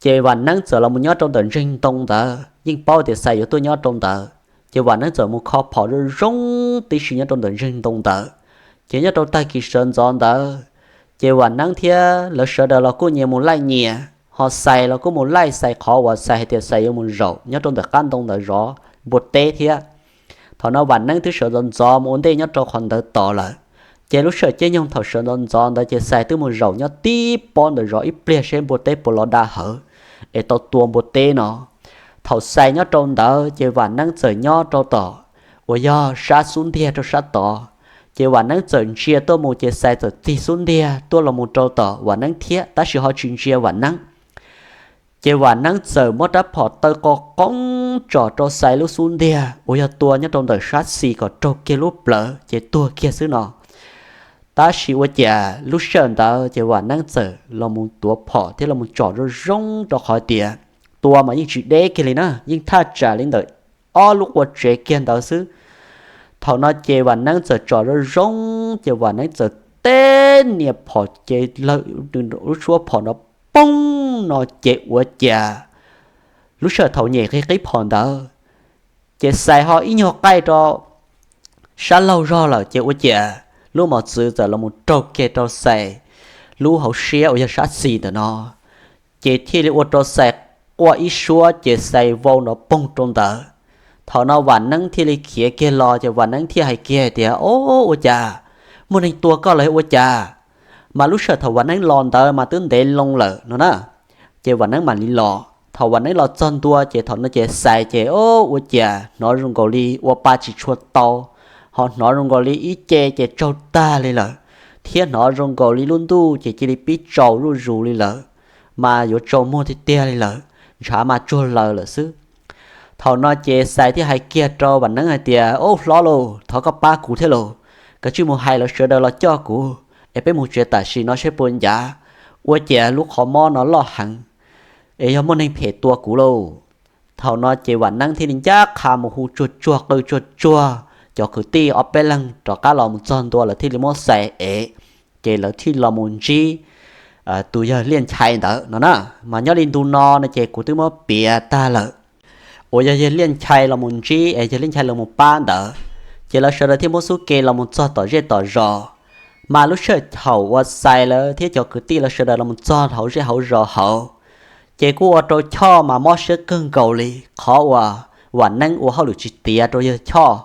Ces Vam Neeb txawm los mus nyob rau ntawm ntseeg ntoo ntawd, yeej paub tias Xais yuav tuaj nyob rau ntawd. Ces Vam Neeb txawm mus kho phom zoo zoo tib si nyob rau ntawm ntseeg ntoo ntawd. Ces nyob rau tag kis sawv ntxov ntawd, ces Vam Neeb thiab lawv sawv daws los kuj nyias mus laij nyias, ho Xais los kuj mus laij Xais qhov uas Xais hais tias Xais yuav mus zaum nyob rau ntawm qab ntoo ntawd zov npua teb thiab. Thaum no Vam Neeb twb sawv ntxov ntxov mus ua ntej nyob rau qhov ntawd tos lawm. Ces lub sij hawm caij nyoog thaum sawv ntxov ntxov ntawd ces Xais twb mus zaum nyob tib pob ntawm zov ib pliag seb npua teb puas los da hawv es tau tua npua teb no. Thaum Xais nyob rau ntawd ces Vam Neeb txawm nyob rau tom uas yog sab xub ntiag rau sab tod. Ces Vam Neeb txawm ntsia tuaj mus ces Xais txawm tig xub ntiag tuaj los mus rau tom Vam Neeb thiab, tab sis ho tsis ntsia Vam Neeb. Ces Vam Neeb txawm muab rab phom taw qo qoob tsom rau Xais lub xub ntiag uas yog tua nyob rau ntawm sab xis kom raug kiag lub plawv ces tuag kiag xwb no. Tab sis ua cas lub sij hawm ntawd ces Vam Neeb txawm los mus tuav phom thiab los mus tsom zoo zoo rau qhov tias tua mas yeej tsis deb kiag li na, yeej thaj tsam li ntawm ob lub qua tsev kiag ntawd xwb. Thaum no ces Vam Neeb txawm tsom zoo zoo ces Vam Neeb txawm teb nias phom ces lawv lub suab phom no poob no ces ua cas lub sij hawm thaum nyem qi qib phom ntawd ces Xais ho ib nyuag qaij rau sab laug zog lawm ces ua cas lub mos txwv txawm los mus raug kiag rau Xais lub hauv siab uas yog sab xis ntawm no, ces thiaj li ua rau Xais quaj ib suab ces Xais vau nrov poog rau ntawd. Thaum no Vam Neeb thiaj li khiav kiag los ces Vam Neeb thiaj hais kiag tias, O, ua cas muaj neeg tua koj los ua cas? Mas lub sij hawm thaum Vam Neeb los ntawd mas twb ntev loo lawm no na. Ces Vam Neeb mam li los, thaum Vam Neeb los txog ntua ces thaum no ces Xais ces, O, ua cas hnov zoo nkaus li ua pa tsis tshua tau, ho hnov zoo nkaus li ib ce ces tsaug tag li lawm, thiab hnov zoo nkaus li lub ntuj ces cia li pib tsaus zuj zus li lawm, mas yuav tsaus muag tiag tiag li lawm, ntshav mas tsuag laws lawm xwb. Thaum no ces Xais thiaj hais kiag rau Vam Neeb hais tias, O, hlob lauj, thov koj pab kuv thiab lauj, koj tsij mus hais lawv sawv daws los coj kuv es peb mus tsev tam sim no seb puas ncav, ua cas lub qhov mob no loj heev es yog muaj neeg phem tua kuv lauj. Thaum no ces Vam Neeb thiaj li ncaj qha mus hu tsuag tsuag qw tsuag tsuag cov kwv tij ob peb leeg rov qab los mus txog ntua lawv thiaj li muab Xais ev, ces lawv thiaj los mus ntsib tus yawg Liaj Nchai ntawd no na. Mas nyob li ntu no no ces kuv twb muab piav tag lawm, uas yog yawg Liaj Nchai los mus ntsib es yawg Liaj Nchai los mus pab ntawd. Ces lawv sawv daws thiaj muab xub ke los mus txog tom zej tom zos. Mas lub sij hawm thaum uas Xais lawv thiab cov kwv tij lawv sawv daws los mus txog hauv zej hauv zos hauv, ces kuj ua rau Choj mas mob siab kawg nkaus li qhov uas Vam Neeb ua hauj lwm tsis tiav rau yawg Choj.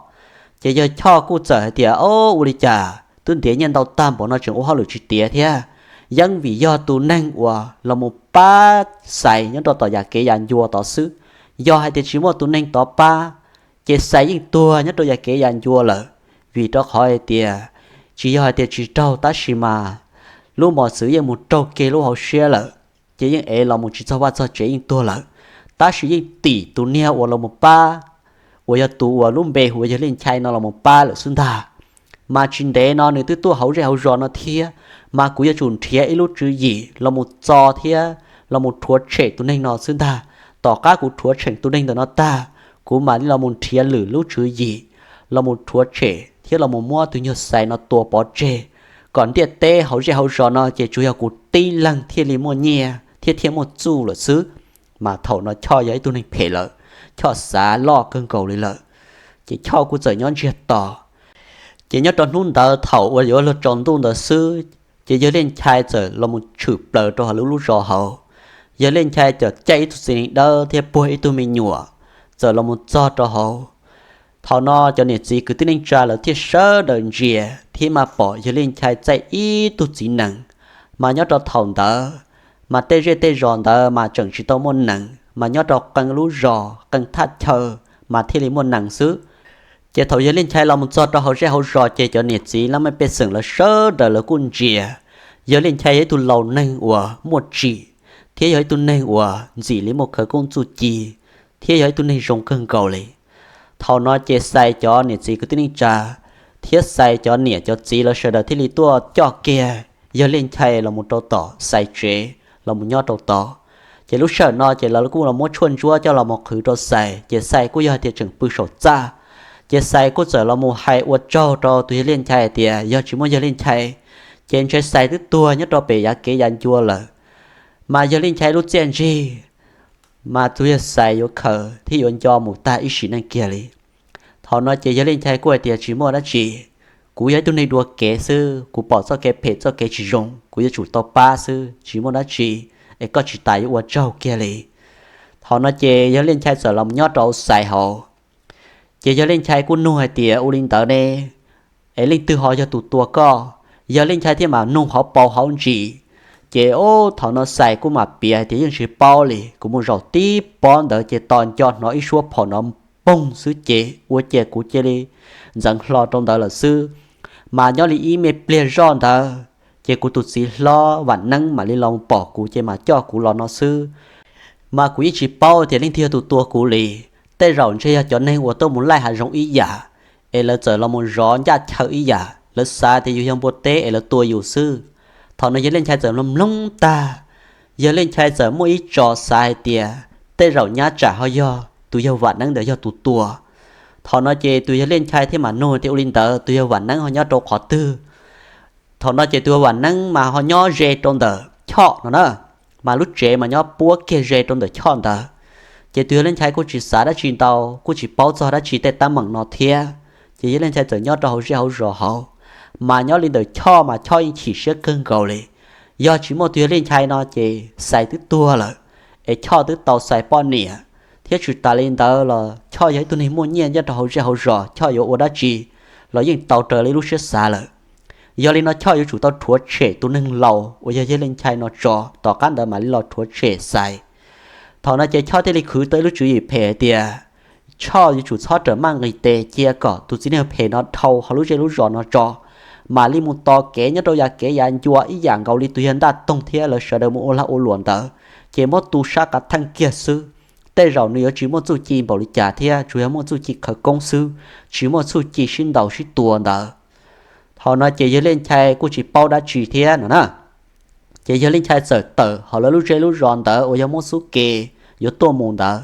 Ces yawg Choj kuj txawm hais tias, Ob, ua li cas twb ntiav nyiaj ntau tag npaum no tseem ua hauj lwm tsis tiav thiab? Yeej vim yog tus neeg uas los mus pab Xais nyob rau tom yam kev yam ncua tod xwb. Yog hais tias tsis muaj tus neeg tod pab, ces Xais yeej tuag nyob rau yam kev yam ncua lawm. Vim rau qhov hais tias tsis yog hais tias tsis raug, tab sis mas lub mos txwv yeej mus raug kiag lub hauv siab lawm, ces yeej ev los mus tsis txog vaj txog tsev, yeej tuag lawm. Tab sis yeej tim tus niag uas los mus pab, uas yog tus uas lub npe hu ua yawg Liaj Nchai no los mus pab lawm xwb ntag. Mas tsis ntev no nws twb tuaj hauv zej hauv zos no thiab, mas kuv yuav tsum nrhiav ib lub tswv yim los mus txo thiab los mus rhuav tshem tus neeg no xwb ntag. Tom qab kuv rhuav tshem tus neeg ntawm no tag, kuv mam li los mus nrhiav lwm lub tswv yim los mus rhuav tshem thiab los mus muab tus nyuag Xais no tua pov tseg, kom ntiaj teb hauv zej hauv zos no ces tsuas yog kuv tib leeg thiaj li muaj nyiaj thiab thiaj muaj txuj lawm xwb. Mas thaum no Choj yog ib tug neeg phem lawm, Choj xav loj kawg nkaus li lawm, ces Choj kuj txawm nyob ntsiag to. Ces nyob rau hnub ntawd thaum uas yuav luag tsaus ntuj ntawd xwb, ces yawg Liaj Nchai txawm los mus tshwm plaws rau hauv lub lub zos hauv. Yawg Liaj Nchai txawm caij ib tug txiv neej dawb thiab puag ib tug me nyuam txawm los mus txog rau hauv. Thaum no cov niam txiv kwv tij neej tsa lawv thiaj sawv daws ntsia thiab mas pom yawg Liaj Nchai caij ib tug txiv nees. Mas nyob rau thaum ntawd, mas tej zej tej zos ntawd mas tseem tsis tau muaj nees, mas nyob rau qee lub zos qee thaj chaw mas thiaj li muaj nees xwb. Ces thaum yawg Liaj Nchai los mus txog rau hauv zej hauv zos ces cov niam txiv laj mej pej xeem lawv sawv daws lawv kuj ntsia. Yawg Liaj Nchai yog ib tug laus neeg uas muaj tsim, thiab yog ib tug neeg uas ntxim li muaj khawv koob txuj ci, thiab yog ib tug neeg zoo kawg nkaus li. Thaum no ces Xais cov niam txiv kwv tij neej tsa thiab Xais cov niam cov txiv lawv sawv daws thiaj li tuaj coj kiag yawg Liaj Nchai los mus rau tom Xais tsev los mus nyob rau tod. Ces lub sij hawm no ces lawv kuj los muab tshuaj ntsuab coj los mus qhwv rau Xais, ces Xais kuj yog hais tias tseem pw saum txaj. Ces Xais kuj txawm los mus hais ua tsaug rau tus yawg Liaj Nchai hais tias yog tsis muaj yawg Liaj Nchai, ces ntshe Xais twb tuag nyob rau pem yav kev yav ncua lawm. Mas yawg Liaj Nchai lub txiaj ntsig, mas tus yawg Xais yuav khaws thiab yuav nco mus tag ib sim neej kiag li. Thaum no ces yawg Liaj Nchai kuj hais tias tsis muaj dab tsi, kuv yog ib tug neeg dua kev xwb, kuv pom txoj kev phem txoj kev tsis zoo kuv yuav tsum tau pab xwb, tsis muaj dab tsi, es koj tsis tas yuav ua tsaug kiag li. Thaum no ces yawg Liaj Nchai txawm los nyob rau Xais hauv. Ces yawg Liaj Nchai kuj nug hais tias ua li ntawd ne, es leej twg ho yog tus tua koj? Yawg Liaj Nchai thiaj mam nug hauv paus hauv ntsis. Ces ob, thaum no Xais kuj mam piav hais tias yeej tsis paub li, kuv mus zaum tib pob ntawd ces tos nco hnov ib suab phom no poog xwb ces ua cas kuv cia li ntxeev hlo rau ntawd lawm xwb. Mas nyob li ib me pliag zoj ntawd ces kuv tus txiv hlob Vam Neeb mam li los pom kuv ces mam coj kuv los no xwb. Mas kuv yeej tsis paub tias leej twg yog tus tua kuv li. Tej zaum ntshe yog cov neeg uas tuaj mus laij hav zoov ib yam, es lawv txawm los mus zov ncaj chaw ib yam, lawv xav tias yus yog npua teb es lawv tua yus xwb. Thaum no yawg Liaj Nchai txawm mloog mloog tag, yawg Liaj Nchai txawm muaj ib tso xav hais tias tej zaum nyab tsam ho yog tus yawg Vam Neeb ntawd yog tus tua. Thaum no ces tus yawg Liaj Nchai thiaj mam nug tias ua li ntawd tus yawg Vam Neeb ho nyob rau qhov twg? Thaum no ces tus yawg Vam Neeb mas ho nyob ze rau ntawm Choj no na, mas lub tsev mas nyob puab kiag ze rau ntawm Choj ntawd. Ces tus yawg Liaj Nchai kuj tsis xav dab tsi ntau, kuj tsis paub txog dab tsi tej teeb meem no thiab. Ces yawg Liaj Nchai txawm nyob rau hauv zej hauv zos hauv, mas nyob li ntawm Choj mas Choj yeej chim siab kawg nkaus li. Yog tsis muaj tus yawg Liaj Nchai no ces Xais twb tuag lawm, es Choj twb tau Xais poj niam, thiab tsis tas li ntawd los Choj yog ib tug neeg muaj nyiaj nyob rau hauv zej hauv zos, Choj yuav ua dab tsi los yeej tau raws li lub siab xav lawm. Yog li no Choj yuav tsum tau rhuav tshem tus neeg laus uas yog yawg Liaj Nchai no tso, tom qab ntawd mam li los rhuav tshem Xais. Thaum no ces Choj thiaj li khwv tau ib lub tswv yim phem hais tias Choj yuav tsum txhob rawm maj nqis tes cia kom tus txiv neej phem no dhau hauv lub zej lub zos no tso, mam li mus tos kev nyob rau yav kev yav ncua ib yam nkaus li tus yawg Ntaj Toog thiab lawv sawv daws mus ua lag ua luam ntawd, ces muab tu sab qav theej kiag xwb. Tej zaum nws yuav tsis muaj txuj ci npaum li cas thiab, tsuas yog muaj txuj ci khawv koob xwb, tsis muaj txuj ci sib ntaus sib tua ntawd. Thaum no ces yawg Liaj Nchai kuj tsis paub dab tsi thiab no na. Ces yawg Liaj Nchai txawm tawm hauv lawv lub zej lub zos ntawd uas yog muab xub ke yuav tuaj mus ntawd.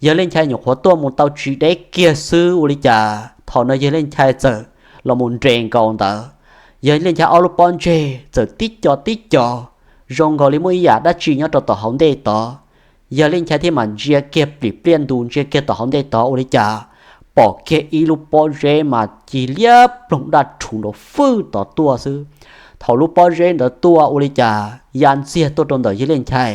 Yawg Liaj Nchai nyuam qhuav tuaj mus tau tsis deb kiag xwb ua li cas thaum no yawg Liaj Nchai txawm los mus nres nkaus ntawd. Yawg Liaj Nchai ob lub pob ntseg txawm tib co tib co, zoo nkaus li muaj ib yam dab tsi nyob rau tom hauv ntej tod. Yawg Liaj Nchai thiaj mam ntsia kiag plim pliaj ntus ntsia kiag tom hauv ntej tod ua li cas pom kiag ib lub pob zeb mas ci liab ploog daj rhuv nrov fwj tod tuaj xwb. Thaum lub pob zeb ntawd tuaj ua li cas ya ntxiag tuaj rau ntawm yawg Liaj Nchai.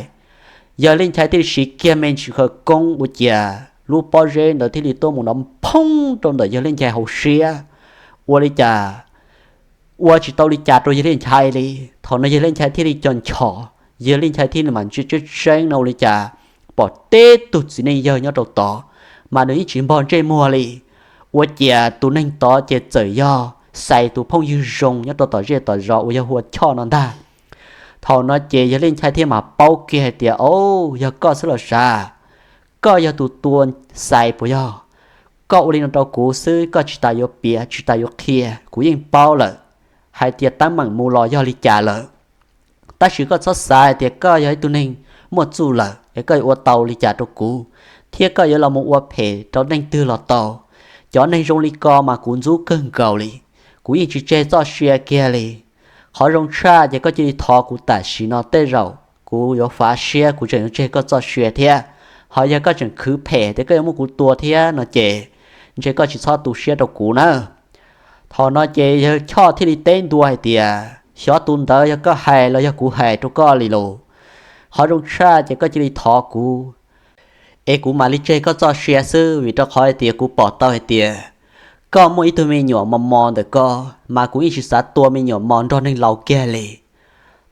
Yawg Liaj Nchai thiaj li siv kiag me ntsis khawv koob ua ciav lub pob zeb ntawd thiaj li tuaj mus nrov phoob rau ntawm yawg Liaj Nchai hauv siab. Ua li cas ua tsis tau li cas rau yawg Liaj Nchai li. Thaum no yawg Liaj Nchai thiaj li co nchos, yawg Liaj Nchai thiaj li mam ntsia tseeb tseeb no ua li cas pom tib tug txiv neej yawg nyob rau tod, mas nws yeej tsis npog ntsej muag li. Ua ciav tus neeg tod ces txawm yog Xais tus phooj ywg zoo nyob rau tom zej tom zos uas yog hu ua Choj no ntag. Thaum no ces yawg Liaj Nchai thiaj mam paub kiag hais tias, Au, yog koj xwb los sav, koj yog tus tua Xais puas yog? Koj ua li no rau kuv xwb, koj tsis tas yuav piav tsis tas yuav qhia, kuv yeej paub lawm hais tias teeb meem mus los yog li cas lawm. Tab sis koj txhob xav hais tias koj yog ib tug neeg muaj txuj lawm es koj yuav ua tau li cas rau kuv, thiab koj yuav los mus ua phem rau leej twg los tau. Cov neeg zoo li ko mas kuv ntxub kawg nkaus li. Kuv yeej tsis tseg txoj sia kiag li. Qhov zoo tshaj ces koj cia li thov kuv tam sim no, tej zaum kuv yuav fav siab, kuv tseem yuav tseg koj txoj sia thiab. Ho yog koj tseem khwv phem tias koj yuav muab kuv tua thiab no ces ntshe koj tsis txhob tu siab rau kuv na. Thaum no ces yawg Choj thiaj li teb ntua hais tias, Xyov tus ntawd yog koj hais los yog kuv hais rau koj li los, qhov zoo tshaj ces koj cia li thov kuv es kuv mam li tseg koj txoj sia xwb, vim rau qhov hais tias kuv pom tau hais tias koj muaj ib tug me nyuam mos mos ntawm koj, mas kuv yeej tsis xav tua me nyuam mos nrog neeg laus kiag li.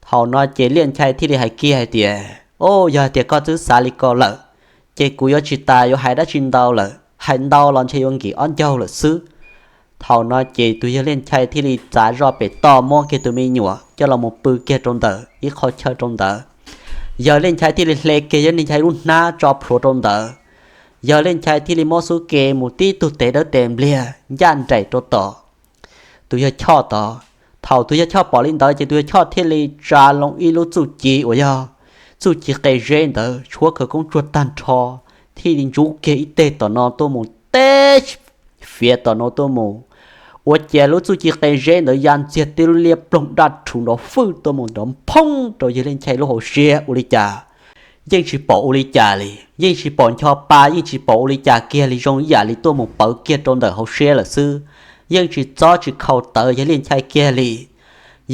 Thaum no ces Liaj Nchai thiaj li hais kiag hais tias, O, yog hais tias koj twb xav li ko lawm, ces kuv yuav tsis tas yuav hais dab tsi ntau lawm, hais ntau los ntshe yuav nkim ob ncaug lawm xwb. Thaum no ces tus yawg Liaj Nchai thiaj li txav zoj pem toj muab kiag tus me nyuam coj los mus pw kiag rau ntawm ib qho chaw rau ntawd. Yawg Liaj Nchai thiaj li hle kiag yawg Liaj Nchai lub hnab tso plhuav rau ntawd. Yawg Liaj Nchai thiaj li muab xub ke mus tib tug tes dawb tes npliag ncaj nraim rau tom tus yawg Choj tod. Thaum tus yawg Choj pom li ntawd ces tus yawg Choj thiaj li tsa loo ib lub txuj ci uas yog txuj ci qe zeb ntawd tshuab khawv koob tsuag tag nrho, thiaj li ntsuv kiag ib teg tom no tuaj mus teb fiav tom no tuaj mus. Ua ciav lub txuj ci qe zeb ntawd ya ntxiag tib lub liab ploog daj rhuv nrov fwj tuaj mus nrov phoob rau yawg Liaj Nchai lub hauv siab ua li cas yeej tsis pom ua li cas li, yeej tsis pom ncho pa, yeej tsis pom ua li cas kiag li, zoo ib yam li tuaj mus pawv kiag rau ntawm hauv siab lawm xwb. Yeej tsis txob tsis khau tawv yawg Liaj Nchai kiag li.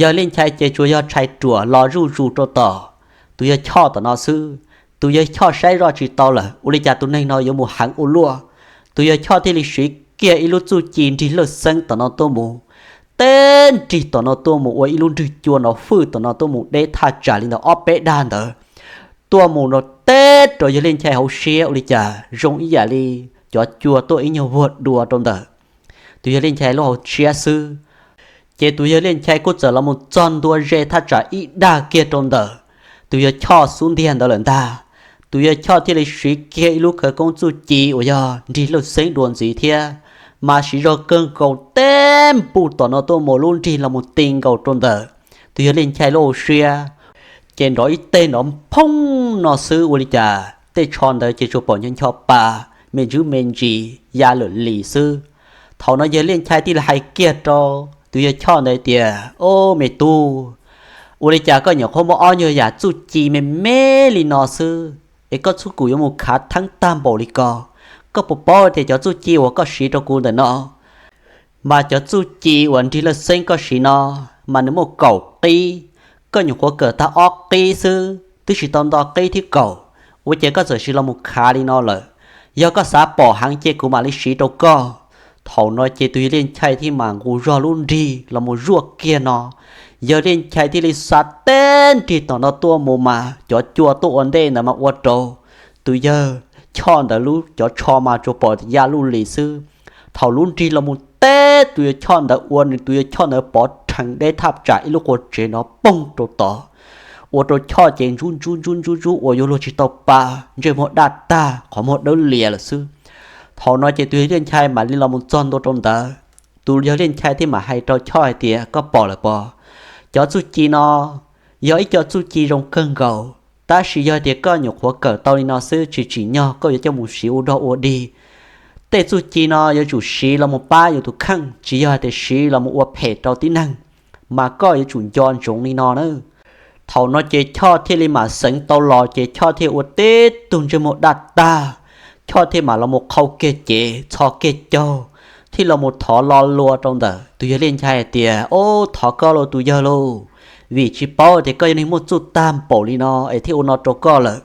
Yawg Liaj Nchai ces tsuas yog tshais ruam los zuj zus rau tom tus yawg Choj tom no xwb. Tus yawg Choj saib zoj tsis tau lawm, ua li cas tus neeg no yuav mus heev ua luaj. Tus yawg Choj thiaj li siv kiag ib lub txuj ci nrig lawj xeeb tom no tuaj mus, teb nrig tom no tuaj mus ua ib lub nrig cua nrov fwj tom no tuaj mus deb thaj tsam li ntawm ob peb dag ntawd, tuaj mus nrov teb rau yawg Liaj Nchai hauv siab ua li cas zoo ib yam li cov cua tuaj ib nyuag vuag dua rau ntawm tus yawg Liaj Nchai lub hauv siab xwb. Ces tus yawg Liaj Nchai kuj txawm los mus txog ntua ze thaj tsam ib dag kiag rau ntawm tus yawg Choj xub ntiag ntawd lawm ntag. Tus yawg Choj thiaj li siv kiag ib lub khawv koob txuj ci uas yog nrig lawj xeeb dua ntxiv thiab, mas siv zog kawg nkaus teb npuj tom no tuaj mus lub nrig los mus ti nkaus rau ntawm tus yawg Liaj Nchai lub hauv siab. Ces nrov ib teg nrov phoob no xwb ua li cas tej tsho ntawd ces tsuas pom ncho ncho pa, me ntsis me ntsis ya lawm li xwb. Thaum no yawg Liaj Nchai thiaj li hais kiag rau tus yawg Choj ntawd tias, Au me tub, ua li cas koj nyuam qhuav muaj ob nyuag yam txuj ci me me li no xwb es koj txhob kum yuav mus khav theeb tag npaum li ko. Koj puas paub tias cov txuj ci uas koj siv rau kuv ntawm no, mas cov txuj ci uas nrig lawj xeeb koj siv no, mas nws muaj kaum qib, koj nyuam qhuav kawm tag ob qib xwb twb tsis tau nto qib thib kaum, ua cas koj txawm siv los mus khav li no lawm? Yog koj xav pom heev ces kuv mam li siv rau koj. Thaum no ces tus yawg Liaj Nchai thiaj mam nqus zog lub nrig los mus zuaj kiag no. Yawg Liaj Nchai thiaj li xa teb nrig tom no tuaj mus mas cov cua tuaj ua ntej ntawd mas ua rau tus yawg Choj ntawd lub cov tsho mas tsuas pom ya luj li xwb. Thaum lub nrig los mus teb tus yawg Choj ntawd ua nws tus yawg Choj ntawd pov rhees deb thaj tsam ib lub qua tsev nrov poog rau tod, ua rau Choj ces ntsub ntsub ntsub ntsub ntsub uas yuav luag tsis tau pa, ntsej muag daj tag qhov muag dawb lias lawm xwb. Thaum no ces tus yawg Liaj Nchai mam li los mus txog ntua rau ntawd. Tus yawg Liaj Nchai thiaj mam hais rau Choj hais tias, Koj pom lawm pom, cov txuj ci no yog ib co txuj ci zoo kawg nkaus, tab sis yog tias koj nyuam qhuav kawm tau li no xwb tsis tsim nyog koj yuav coj mus siv ua dog ua dig. Tej txuj ci no yuav tsum siv los mus pab yus tus kheej, tsis yog hais tias siv los mus ua phem rau tib neeg, mas koj yuav tsum nco ntsoov li no na. Thaum no ces Choj thiaj li mam xeev tau los ces Choj thiaj ua tib tug ntsej muag daj tag, Choj thiaj mam los mus qhau kiag cev txhos kiag caug, thiaj los mus thov lo lus rau ntawm tus yawg Liaj Nchai hais tias, Ob, thov koj lauj tus yawg lauj, vim tsis paub tias koj yog neeg muaj txuj tag npaum li no es thiaj ua no rau koj lawm.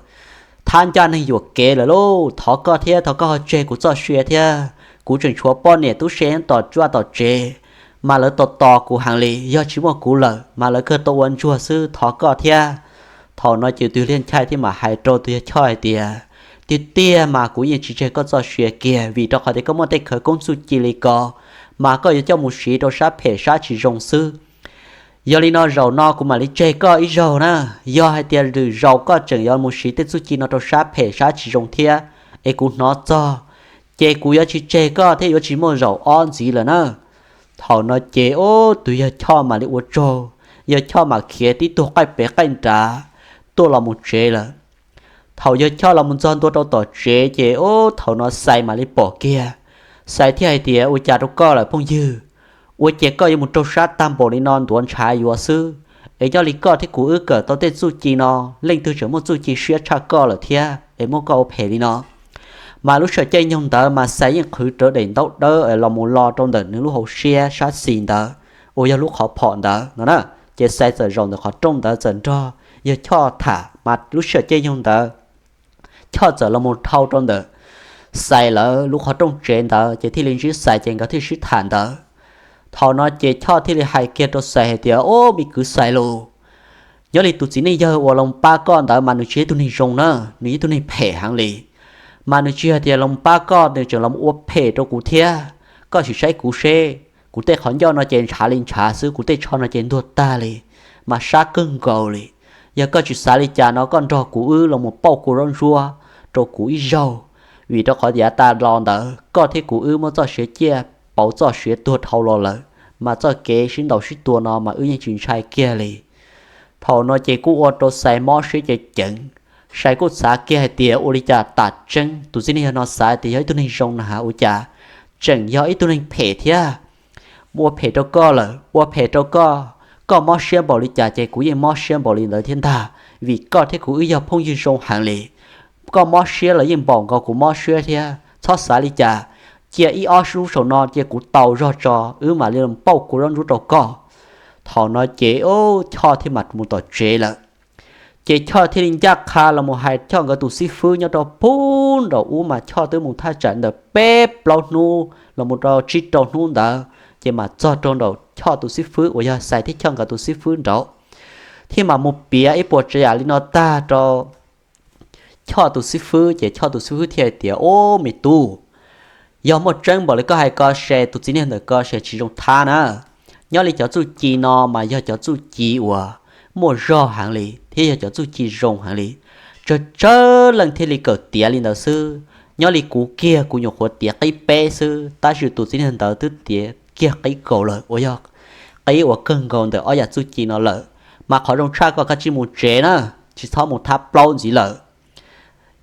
Thab ncaj neeg yuam kev lawm lauj, thov koj thiab thov koj ho tseg kuv txoj sia thiab. Kuv tseem tshuav poj niam tub se nyob tom vaj tom tsev, mas lawv tos tos kuv heev li, yog tsis muaj kuv lawm mas lawv kawg tau ua ntsuag xwb, thov koj thiab. Thaum no ces tus Liaj Nchai thiaj mam hais rau tus yawg Choj hais tias, Tiag tiag mas kuv yeej tsis tseg koj txoj sia kiag, vim rau qhov tias koj muaj tej khawv koob txuj ci li ko, mas koj yuav coj mus siv rau sab phem sab tsis zoo xwb. Yog li no zaum no kuv mam li tseg koj ib zaug na. Yog hais tias lwm zaus koj tseem yuav mus siv tej txuj ci no rau sab phem sab tsis zoo thiab, es kuv hnov txog, ces kuv yuav tsis tseg koj thiab yuav tsis muaj zaum ob ntxiv lawm na. Thaum no ces ub, tus yawg Choj mam li ua tsaug, yawg Choj mam khiav tib tug qaij pem qaij nrad tuaj los mus tsev lawm. Thaum yawg Choj los mus txog ntua rau tom tsev ces ub, thaum no Xais mam li pom kiag. Xais thiaj hais tias, Ua cas rau koj lawm phooj ywg? Ua cas koj yuav mus raug sab tag npaum li no ntuav ntshav yuav xwb? Es nyob li koj thiab kuv wb kawm tau tej txuj ci no, leej twg tseem muaj txuj ci siab tshaj koj lawm thiab es muab koj ua phem li no? Mas lub sij hawm caij nyoog ntawd mas Xais yeej qhwv rawv daim ntaub dawb los mus lo rau ntawm nws lub hauv siab sab xis ntawd uas yog lub qhov phom ntawd no na. Ces Xais txawm zaum ntawm qhov rooj ntawd txawm nrog yawg Choj tham, mas lub sij hawm caij nyoog ntawd Choj txawm los mus dhau rau ntawm Xais lawv lub qhov rooj tsev ntawd ces thiaj li ntsib Xais ces nkawd thiaj sib tham ntawd. Thaum no ces Choj thiaj li hais kiag rau Xais hais tias, Ob, me kwv Xais lauj, nyob li tus txiv neej yawg uas los pab koj ntawd mas nws tsis yog ib tug neeg zoo na, nws yog ib tug neeg phem heev li. Mas nws tsis hais tias los pab koj, nws tseem los ua phem rau kuv thiab. Koj sim saib kuv seb, kuv tej qhov ncauj no ces ntshav li ntshav xwb, kuv tej tsho no ces ntuag tag li, mas sab kawg nkaus li. Yog koj tsis xav li cas no koj nrog kuv wb los mus pauj kua zaub ntsuab rau kuv ib zaug, vim rau qhov yav tas los ntawd koj thiab kuv wb muab txoj sia ciaj pauv txoj sia tuag dhau los lawm, mas txoj kev sib ntaus sib tua no mas wb yeej tsis ntshai kiag li. Thaum no ces kuj ua rau Xais mob siab ceev ceev. Xais kuj xav kiag hais tias ua li cas tam tseeb tus txiv neej yawg no xav tias yog ib tug neeg zoo na has ua cas tseem yog ib tug neeg phem thiab. Ua phem rau koj lawm, ua phem rau koj, koj mob siab npaum li cas ces kuv yeej mob siab npaum li ntawd thiab ntag, vim koj thiab kuv wb yog phooj ywg zoo heev li. Koj mob siab los yeej npaum nkaus kuv mob siab thiab, txhob xav li cas. Cia ib ob lub saum no cia kuv tau zog tso wb mam li pauj kua zaub ntsuab rau koj. Thaum no ces Choj thiaj mam mus tom tsev lawm. Ces Choj thiaj li ncaj qha los mus hais Choj nkawd tus xib fwb nyob rau pub nraum ub mas Choj twb mus thaj tsam ntawm peb plaub hnub los mus rau tsib rau hnub ntawd ces mam txog rau nraum Choj tus xib fwb uas yog Xais thiab Choj nkawd tus xib fwb nraud, thiaj mam mus piav ib puas tsav yam li no tag rau Choj tus xib fwb ces Choj tus xib fwb thiaj hais tias, Ub, me tub, yog muaj tseeb npaum li koj hais ko ces tus txiv neej ntawm ko ces tsis zoo thab na. Nyob li cov txuj ci no mas yog cov txuj ci uas muaj zog heev li thiab yog cov txuj ci zoo heev li. Tsawg tsawg leej thiaj li kawm tiav li ntawd xwb. Nyob li kuv kiag kuv nyuam qhuav tiav qib peb xwb, tab sis tus txiv neej ntawd twb tiav kiag qib kaum lawm uas yog qib uas kawg nkaus ntawm ob yam txuj ci no lawm. Mas qhov zoo tshaj koj kav tsij mus tsev na, tsis txhob mus thab plaub ntxiv lawm.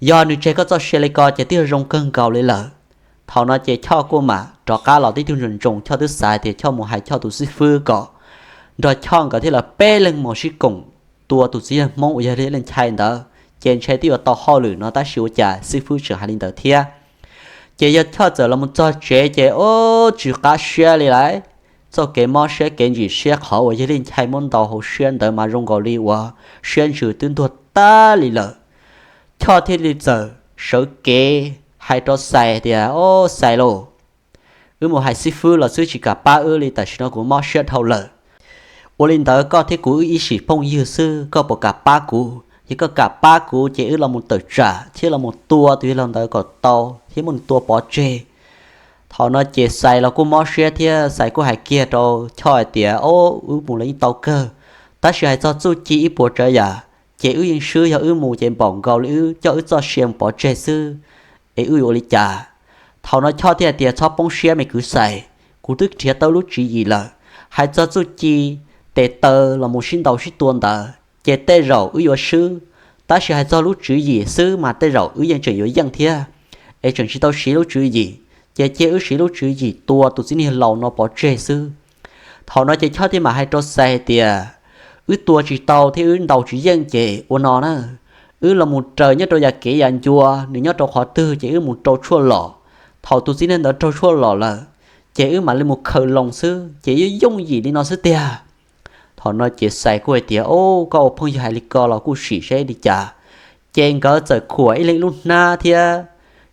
Yog nws tseg koj txoj sia li ko ces twb yog zoo kawg nkaus li lawm. Thaum no ces Choj kuj mam rov qab los tib tug ntsoos ntsoos, Choj twb xav tias Choj mus hais Choj tus xib fwb kom nrog Choj nkawd thiab lawv peb leeg mus sib koom tua tus txiv yawg Hmoob uas yog Liaj Nchai ntawd ces ntshe twb yuav tau hauj lwm no, tab sis ua cas xib fwb tseem hais li ntawd thiab. Ces yog Choj txawm los mus txog tsev ces ub, tsis qab siab li lawm. Txoj kev mob siab kev ntsim siab qhov uas yog Liaj Nchai muab ntaus hauv siab ntawd mas zoo nkaus li uas siab ntsws twb ntuag tag li lawm. Choj thiaj li txawm sawv kev hais rau Xais tias, Ob, Xais lauj, wb mus hais xib fwb los xwb tsis kam pab wb li, tam sim no kuv mob siab dhau lawm. Ua li ntawd koj thiab kuv wb ib sim phooj ywg xwb, koj puas kam pab kuv? Yog koj kam pab kuv ces wb los mus tawm tsam thiab los mus tua tus yawg laus ntawd kom tau thiab muab nws tua pov tseg. Thaum no ces Xais los kuj mob siab thiab Xais kuj hais kiag rau Choj hais tias, Ob, wb mus los yeej tau kawg, tab sis hais txog txuj ci ib puas tsav yam ces wb yeej swb, yog wb mus ces npaum nkaus li wb coj wb txoj sia mus pov tseg xwb, es wb yuav ua li cas? Thaum no Choj thiaj hais tias, Txhob poob siab me kwv Xais, kuv twb nrhiav tau lub tswv yim lawm. Hais txog txuj ci tes taw los mus sib ntaus sib tua ntawd ces tej zaum wb yuav swb, tab sis hais txog lub tswv yim xwb mas tej zaum wb yeej tseem yuav yeej thiab, es tseem tsis tau siv lub tswv yim, ces cia wb siv lub tswv yim tua tus txiv neej laus no pov tseg xwb. Thaum no ces Choj thiaj mam hais rau Xais hais tias, Wb tua tsis tau thiab wb ntaus tsis yeej ces ua no na, wb los mus raws nyob rau yav kev yav ncua, nws nyob rau qhov twg ces wb mus rau tshuaj los. Thaum tus txiv neej ntawd raug tshuaj los lawm, ces wb mam li mus khaws loo xwb, ces yooj yooj yim li no xwb tiag. Thaum no ces Xais kuj hais tias, Au, koj ua phooj ywg hais li ko los kuj sim seb li cas. Ces nkawd txawm khuam ib leeg ib lub hnab thiab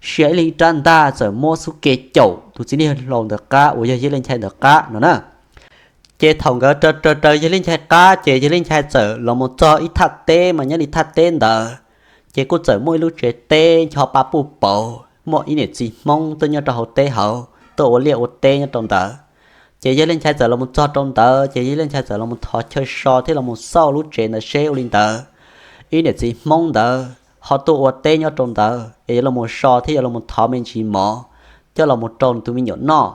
sia ib leeg ib rab ntaj, txawm muab xub ke caum tus txiv neej hlau ntawd qab uas yog Yawg Liaj Nchai ntawd qab no na. Ces thaum nkawd raws raws raws Yawg Liaj Nchai qab, ces Yawg Liaj Nchai txawm los mus txog ib thaj teb, mas nyob li thaj teb ntawd ces kuj txawm muaj ib lub tsev teb ncho pa puj pauv, muaj ib niam txiv Hmoob tuaj nyob rau hauv teb hauv tuaj ua liaj ua teb nyob rau ntawd. Ces Yawg Liaj Nchai txawm los mus txog rau ntawd, ces Yawg Liaj Nchai txawm los mus thov chaw so thiab los mus xauj lub tsev ntawd seb ua li ntawd ib niam txiv Hmoob ntawd ho tuaj ua teb nyob rau ntawd es yuav los mus so thiab yuav los mus thov me ntsis mov coj los mus rau tus me nyuam noj.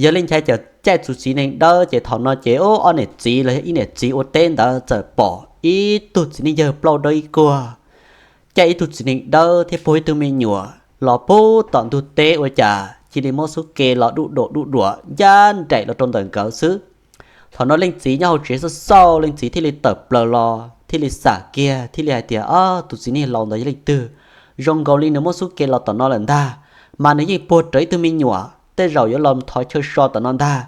Yawg Liaj Nchai txawm caij tus txiv nees dawb, ces thaum no ces ob niam txiv los yog ib niam txiv ua teb ntawd txawm pom ib tug txiv neej yawg plaub dawb ib kuag, caij ib tug txiv nees dawb thiab puag ib tug me nyuam los puag tom ntug teb ua cas cia li muab xub ke los duj duam duj duam ncaj nraim los rau ntawm nkawd xwb. Thaum no leej txiv nyob hauv tsev xauj xauj, leej txiv thiaj li tawm plaws los thiaj li xam kiag thiaj li hais tias, Ob, tus txiv neej laus ntawd yog leej twg? Zoo nkaus li nws muab xub ke los tom no lawm ntag, mas nws yeej puag rawv ib tug me nyuam, tej zaum yuav los thov chaw so tom no ntag.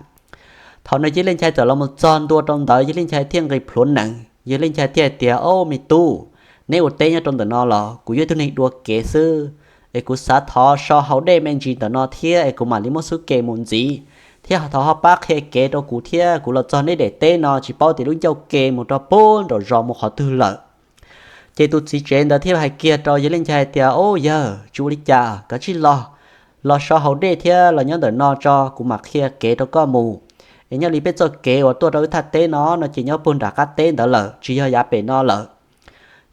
Thaum no Yawg Liaj Nchai txawm los mus txog ntua rau ntawd, Yawg Liaj Nchai thiaj nqis plhuav nees, Yawg Liaj Nchai thiaj hais tias, Ob, me tub, neb ua teb nyob rau ntawm no los kuv yog ib tug neeg dua kev xwb, es kuv xav thov so haus dej me ntsis ntawm no thiab es kuv mam li muab xub ke mus ntxiv, thiab thov ho pab qhia kev rau kuv thiab, kuv los txog neb daim teb no tsis paub tias lub ncauj ke mus rau puag nraum zos mus qhov twg lawm. Ces tus txiv tsev ntawd thiaj hais kiag rau Yawg Liaj Nchai hais tias, Ob, yawg, tsis ua li cas, kav tsij los, los so haus dej thiab los nyob ntawm no tso, kuv mam qhia kev rau koj mus. Es nyob li peb txoj kev uas tuaj rau wb thaj teb no no ces nyob puag nram qab teb ntawd lawm, tsis yog yav pem no lawm.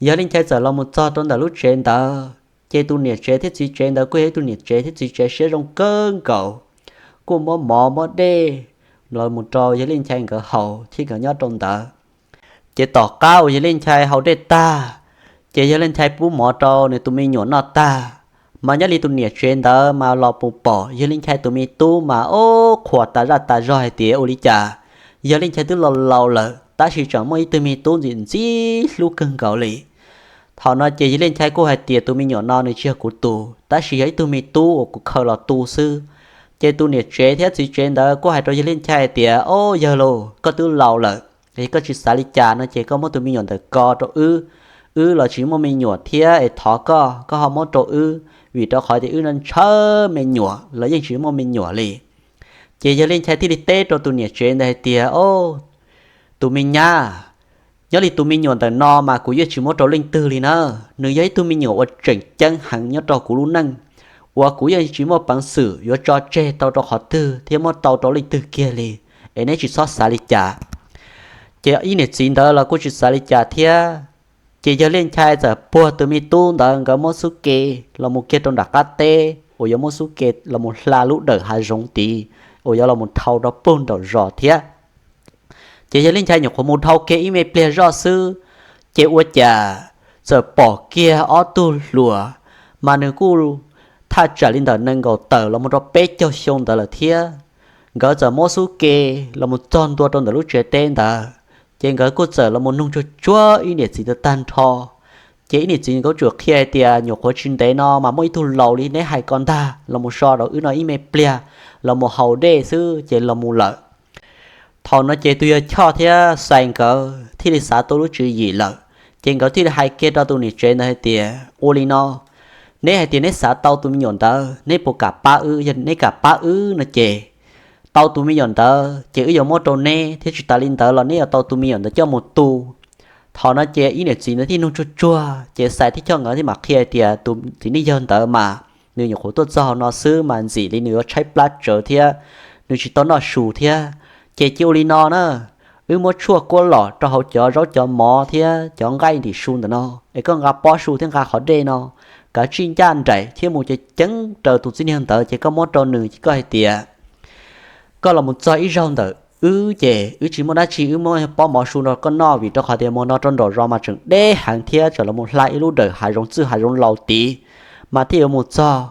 Yawg Liaj Nchai txawm los mus txog rau ntawm lub tsev ntawd, ces tus niam tsev thiab txiv tsev ntawd kuj yog ib tug niam tsev thiab txiv tsev siab zoo kawg nkaus, kuj muab mov muab dej los mus rau Yawg Liaj Nchai nkawd haus thiab nkawd nyob rau ntawd. Ces tom qab uas Yawg Liaj Nchai haus dej tag, ces Yawg Liaj Nchai pub mov rau nws tus me nyuam noj tag, mas nyob li tus niam tsev ntawd mas los mus pom Yawg Liaj Nchai tus me tub mas ob qhuas tas zaj tas zog hais tias ua li cas Yawg Liaj Nchai twb laus laus lawm tab sis tseem muaj ib tug me tub ntxim ntxim hlub kawg nkaus li. Thaum no ces Yawg Liaj Nchai kuj hais tias, Tus me nyuam no nws tsis yog kuv tus, tab sis yog ib tug me tub uas kuv khaws los tu xwb. Ces tus niam tsev thiab txiv tsev ntawd kuj hais rau Yawg Liaj Nchai hais tias, Ob, yawg laus, koj twb laus lawm, es koj tsis xav li cas no ces koj muab tus me nyuam ntawd ko rau wb. Wb los tsis muaj me nyuam thiab es thov koj, koj ho muab rau wb, vim rau qhov tias wb no ntshaw me nyuam los yeej tsis muaj me nyuam li. Ces Yawg Liaj Nchai thiaj li teb rau tus niam tsev ntawd hais tias, Ob, tus me nyab, nyob li tus me nyuam ntawm no mas kuv yeej tsis muab rau leej twg li na. Nws yog ib tug me nyuam uas tseem ceeb heev nyob rau kuv lub neej, uas kuv yeej tsis muaj peev xwm yuav tso tseg tau rau qhov twg thiab muab tau rau leej twg kiag li, es neb tsis txhob xav li cas. Ces ib niam txiv ntawd los kuj tsis xav li cas thiab. Ces Yawg Liaj Nchai txawm puag tus me tub ntawd nkawd muab xub ke los mus kiag rau nram qab teb uas yuav muab xub ke los mus hla lub dawm hav zoov tid uas yuav los mus dhau rau puag nraum zos thiab. Ces Yawg Liaj Nchai nyuam qhuav mus dhau kiag ib me pliag zoj xwb, ces ua cas txawm pom kiag ob tug hluas, mas nws kuj thaj tsam li ntawm nees nkaum tawm los mus rau peb caug xyoo ntawd lawm thiab. Nkawd txawm muab xub ke los mus txog ntua rau ntawm lub tsev teb ntawd, ces nkawd kuj txawm los mus nug tsuag tsuag ib niam txiv ntawd tag nrho. Ces ib niam txiv nkawd tsuas qhia hais tias, Nyuam qhuav tsis ntev no mas muaj ib tug laus li neb hais ko ntag los mus so rau wb no ib me pliag, los mus haus dej xwb ces los mus lawm. Thaum no ces tus yawg Choj thiab Xais nkawd thiaj li xav tau lub tswv yim lawm, ces nkawd thiaj li hais kiag rau tus niam tsev ntawd hais tias, Ua li no, neb hais tias neb xav tau tus me nyuam ntawd, neb puas kam pab wb? Yog neb kam pab wb no ces tau tus me nyuam ntawd ces wb yuav muab rau neb, thiab tsis tas li ntawd los neb yuav tau tus me nyuam ntawd coj mus tu. Thaum no ces ib niam txiv ntawd thiaj nug tsuag tsuag, ces Xais thiab Choj nkawd thiaj mam qhia hais tias, Tus txiv neej yawg ntawd mas nws nyuam qhuav tuaj txog hauv no xwb mas ntxim li nws yuav tshaib plab tsawv thiab nws tsis tau noj su thiab. Ces cia ua li no na, wb muab tshuaj kuab lom rau hauv cov zaub cov mov thiab cov nqaij ntim su ntawm no, es koj nqa pob su thiab nqa qhov dej no, kav tsij ncaj nraim thiab mus ceev ceev raws tus txiv neej ntawd ces koj muab rau nws ces koj hais tias, Koj los mus txog ib zaug ntawm wb ces wb tsis muaj dab tsi, wb muab pob mov su rau koj noj, vim rau qhov tias mus no rau nraum zos mas tseem deb heev thiab tseem los mus hla ib lub dawm hav zoov txwj hav zoov laus tid mas thiaj yuav mus txog.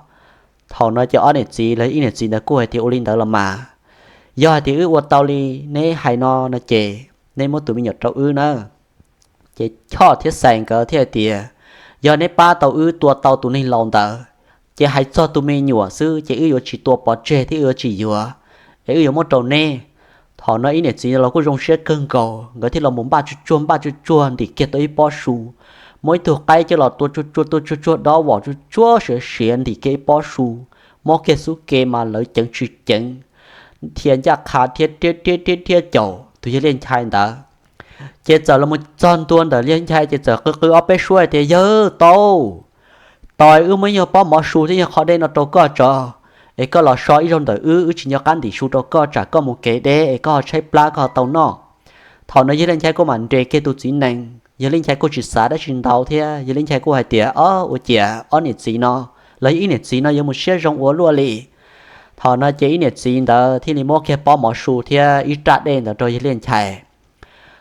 Thaum no ces ob niam txiv los ib niam txiv ntawd kuj hais tias, Ua li ntawd los mas, yog hais tias wb ua tau li neb hais no no ces neb muab tus me nyuam rau wb na. Ces Choj thiab Xais nkawd thiaj hais tias, Yog neb pab tau wb tua tau tus neeg laus ntawd, ces hais txog tus me nyuam xwb ces wb yuav tsis tua pov tseg thiab wb yuav tsis yuav, es wb yuav muab rau neb. Thaum no ib niam txiv los kuj zoo siab kawg nkaus, nkawd thiaj los mus npaj tsuag tsuag npaj tsuag tsuag ntim kiag tau ib pob su, muab ib tug qaib coj los tua tsuag tsuag tua tsuag tsuag dob vom tsuag tsuag siav siav ntim kiag ib pob su, muab kiag xub ke mas lawv ceev tsis ceev, thiaj ncaj qha thiab riab riab riab riab caum tus yawg Liaj Nchai ntawd. Ces txawm los mus txog ntua ntawm Liaj Nchai ces txawm qw qw ob peb suab hais tias, Yawg tau, tos wb muab ib nyuag pob mov su thiab nyuag qhov dej no rau koj tso, es koj los so ib zaug ntawm wb, wb tsis nco qab ntim su rau koj tsam koj mus kev deb es koj ho tshaib plab koj ho tau noj. Thaum no yawg Liaj Nchai kuj mam nres kiag tus txiv nees, yawg Liaj Nchai kuj tsis xav dab tsi ntau thiab, yawg Liaj Nchai kuj hais tias, Ob, ua ciav ob niam txiv no, los ib niam txiv no yuav mus siab zoo ua luaj li. Thaum no ces ib niam txiv ntawd thiaj li muab kiag pob mov su thiab ib raj dej ntawd rau yawg Liaj Nchai.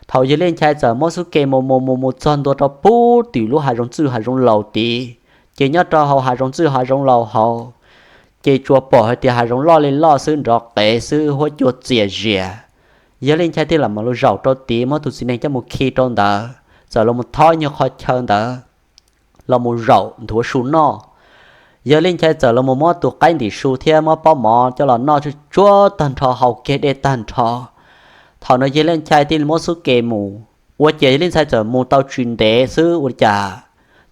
Thaum yawg Liaj Nchai txawm muab xub ke mus mus mus mus txog ntua rau pub tim lub hav zoov txwj hav zoov laus tid, ces nyob rau hauv hav zoov txwj hav zoov laus hauv, ces tsuas pom hais tias hav zoov loj li loj xwb, nrov qev xwb, huab cua txias zias. Yawg Liaj Nchai thiaj lam mam los zaum rau tid, muab tus txiv nees coj mus khi rau ntawd, txawm los mus thob nyuag qhov chaw ntawd los mus zaum nthuav su noj. Yawg Liaj Nchai txawm los mus muab tus qaib ntim su thiab muab pob mov coj los noj tsuag tsuag tag nrho, haus kiag dej tag nrho. Thaum no yawg Liaj Nchai thiaj li muab xub ke mus. Ua ciav yawg Liaj Nchai txawm mus tau tsis ntev xwb ua li cas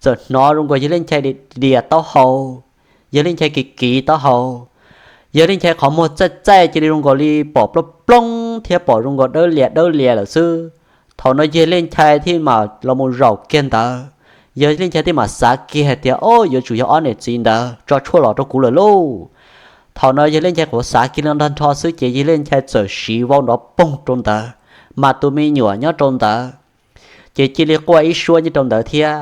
txawm hnov zoo nkaus yawg Liaj Nchai dias taub hau, yawg Liaj Nchai kiv kiv taub hau, yawg Liaj Nchai qhov muag txaij txaij cia li zoo nkaus li pom plooj plooj thiab pom zoo nkaus dawb lias dawb lias lawm xwb. Thaum no yawg Liaj Nchai thiaj mam los mus zaum kiag ntawd, yawg Liaj Nchai thiaj mam xav kiag hais tias, Ob, yuav tsum yog ob niam txiv ntawd tso tshuaj los rau kuv lawm lauj. Thaum no yawg Liaj Nchai qhuav xav kiag li no tag nrho xwb ces yawg Liaj Nchai txawm siv vau nrov poog rau ntawd, mas tus me nyuam nyob rau ntawd ces cia li quaj ib suab nyob rau ntawd thiab.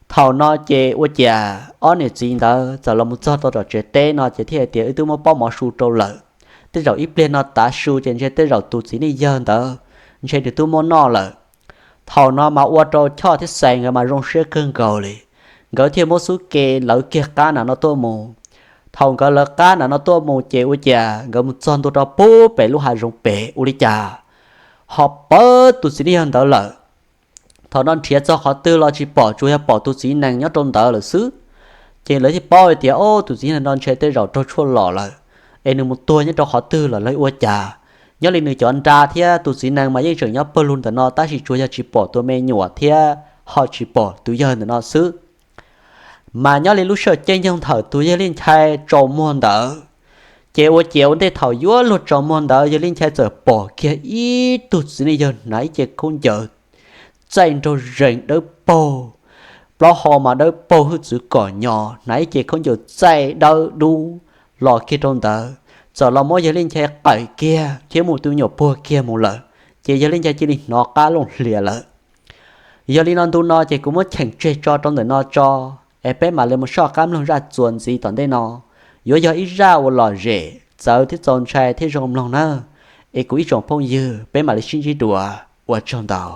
Thaum no ces ua ciav ob niam txiv ntawd txawm los mus txog rau tom tsev teb no ces thiaj hais tias, Wb twb muab pob mov su rau lawm, tej zaum ib pliag no tav su ces ntshe tej zaum tus txiv neej yawg ntawd ntshe nws twb muab noj lawm. Thaum no mas ua rau Choj thiab Xais nkawd mas zoo siab kawg nkaus li, nkawd thiaj muab xub ke lawv kiag qab nram no tuaj mus. Thaum nkawd lawv qab nram no tuaj mus ces ua ciav nkawd mus txog ntua rau pub pem lub hav zoov pem ua li cas ho pom tus txiv neej yawg ntawd lawm. Thaum no nrhiav txog qhov twg los tsis pom, tsuas yog pom tus txiv nees nyob rau ntawd lawm xwb. Ces lawv thiaj paub hais tias, Ob, tus txiv neej no ntshe tej zaum raug tshuaj los lawm, es nws mus tuag nyob rau qhov twg lawm los ua cas. Nyob li nws cov nra thiab tus txiv nees mas yeej tseem nyob pawg lug ntawm no, tab sis tsuas yog tsis pom tus me nyuam thiab ho tsis pom tus yawg ntawm no xwb. Mas nyob li lub sij hawm caij nyoog thaum tus yawg Liaj Nchai tsaus muag ntawd, ces ua ciav ua ntej thaum yuav luag tsaus muag ntawd yawg Liaj Nchai txawm pom kiag ib tug txiv neej yawg hnav ib ce khaub ncaws txaij nraug zees dawb paug, plaub hau mas dawb paug hwj txwv kom nyo, hnav ib ce khaub ncaws txaij dawb dub los kiag rau ntawd, txawm los muab yawg Liaj Nchai qawm kiag thiab mus tus me nyuam puag kiag mus lawm, ces yawg Liaj Nchai cia li hnov qab looj hlias lawm. Yog li no ntu no ces kuv muab cheem tseg tso rau ntawm no tso, es peb mam li mus soj qab mloog zaj txuas ntxiv tom ntej no. Yuav yog ib zaj uas lom zem txawv thiab txaus ntshai thiab zoo mloog nawb. Es kuv ib tsoom phooj ywg, peb mam li sib ntsib dua, ua tsaug ntau.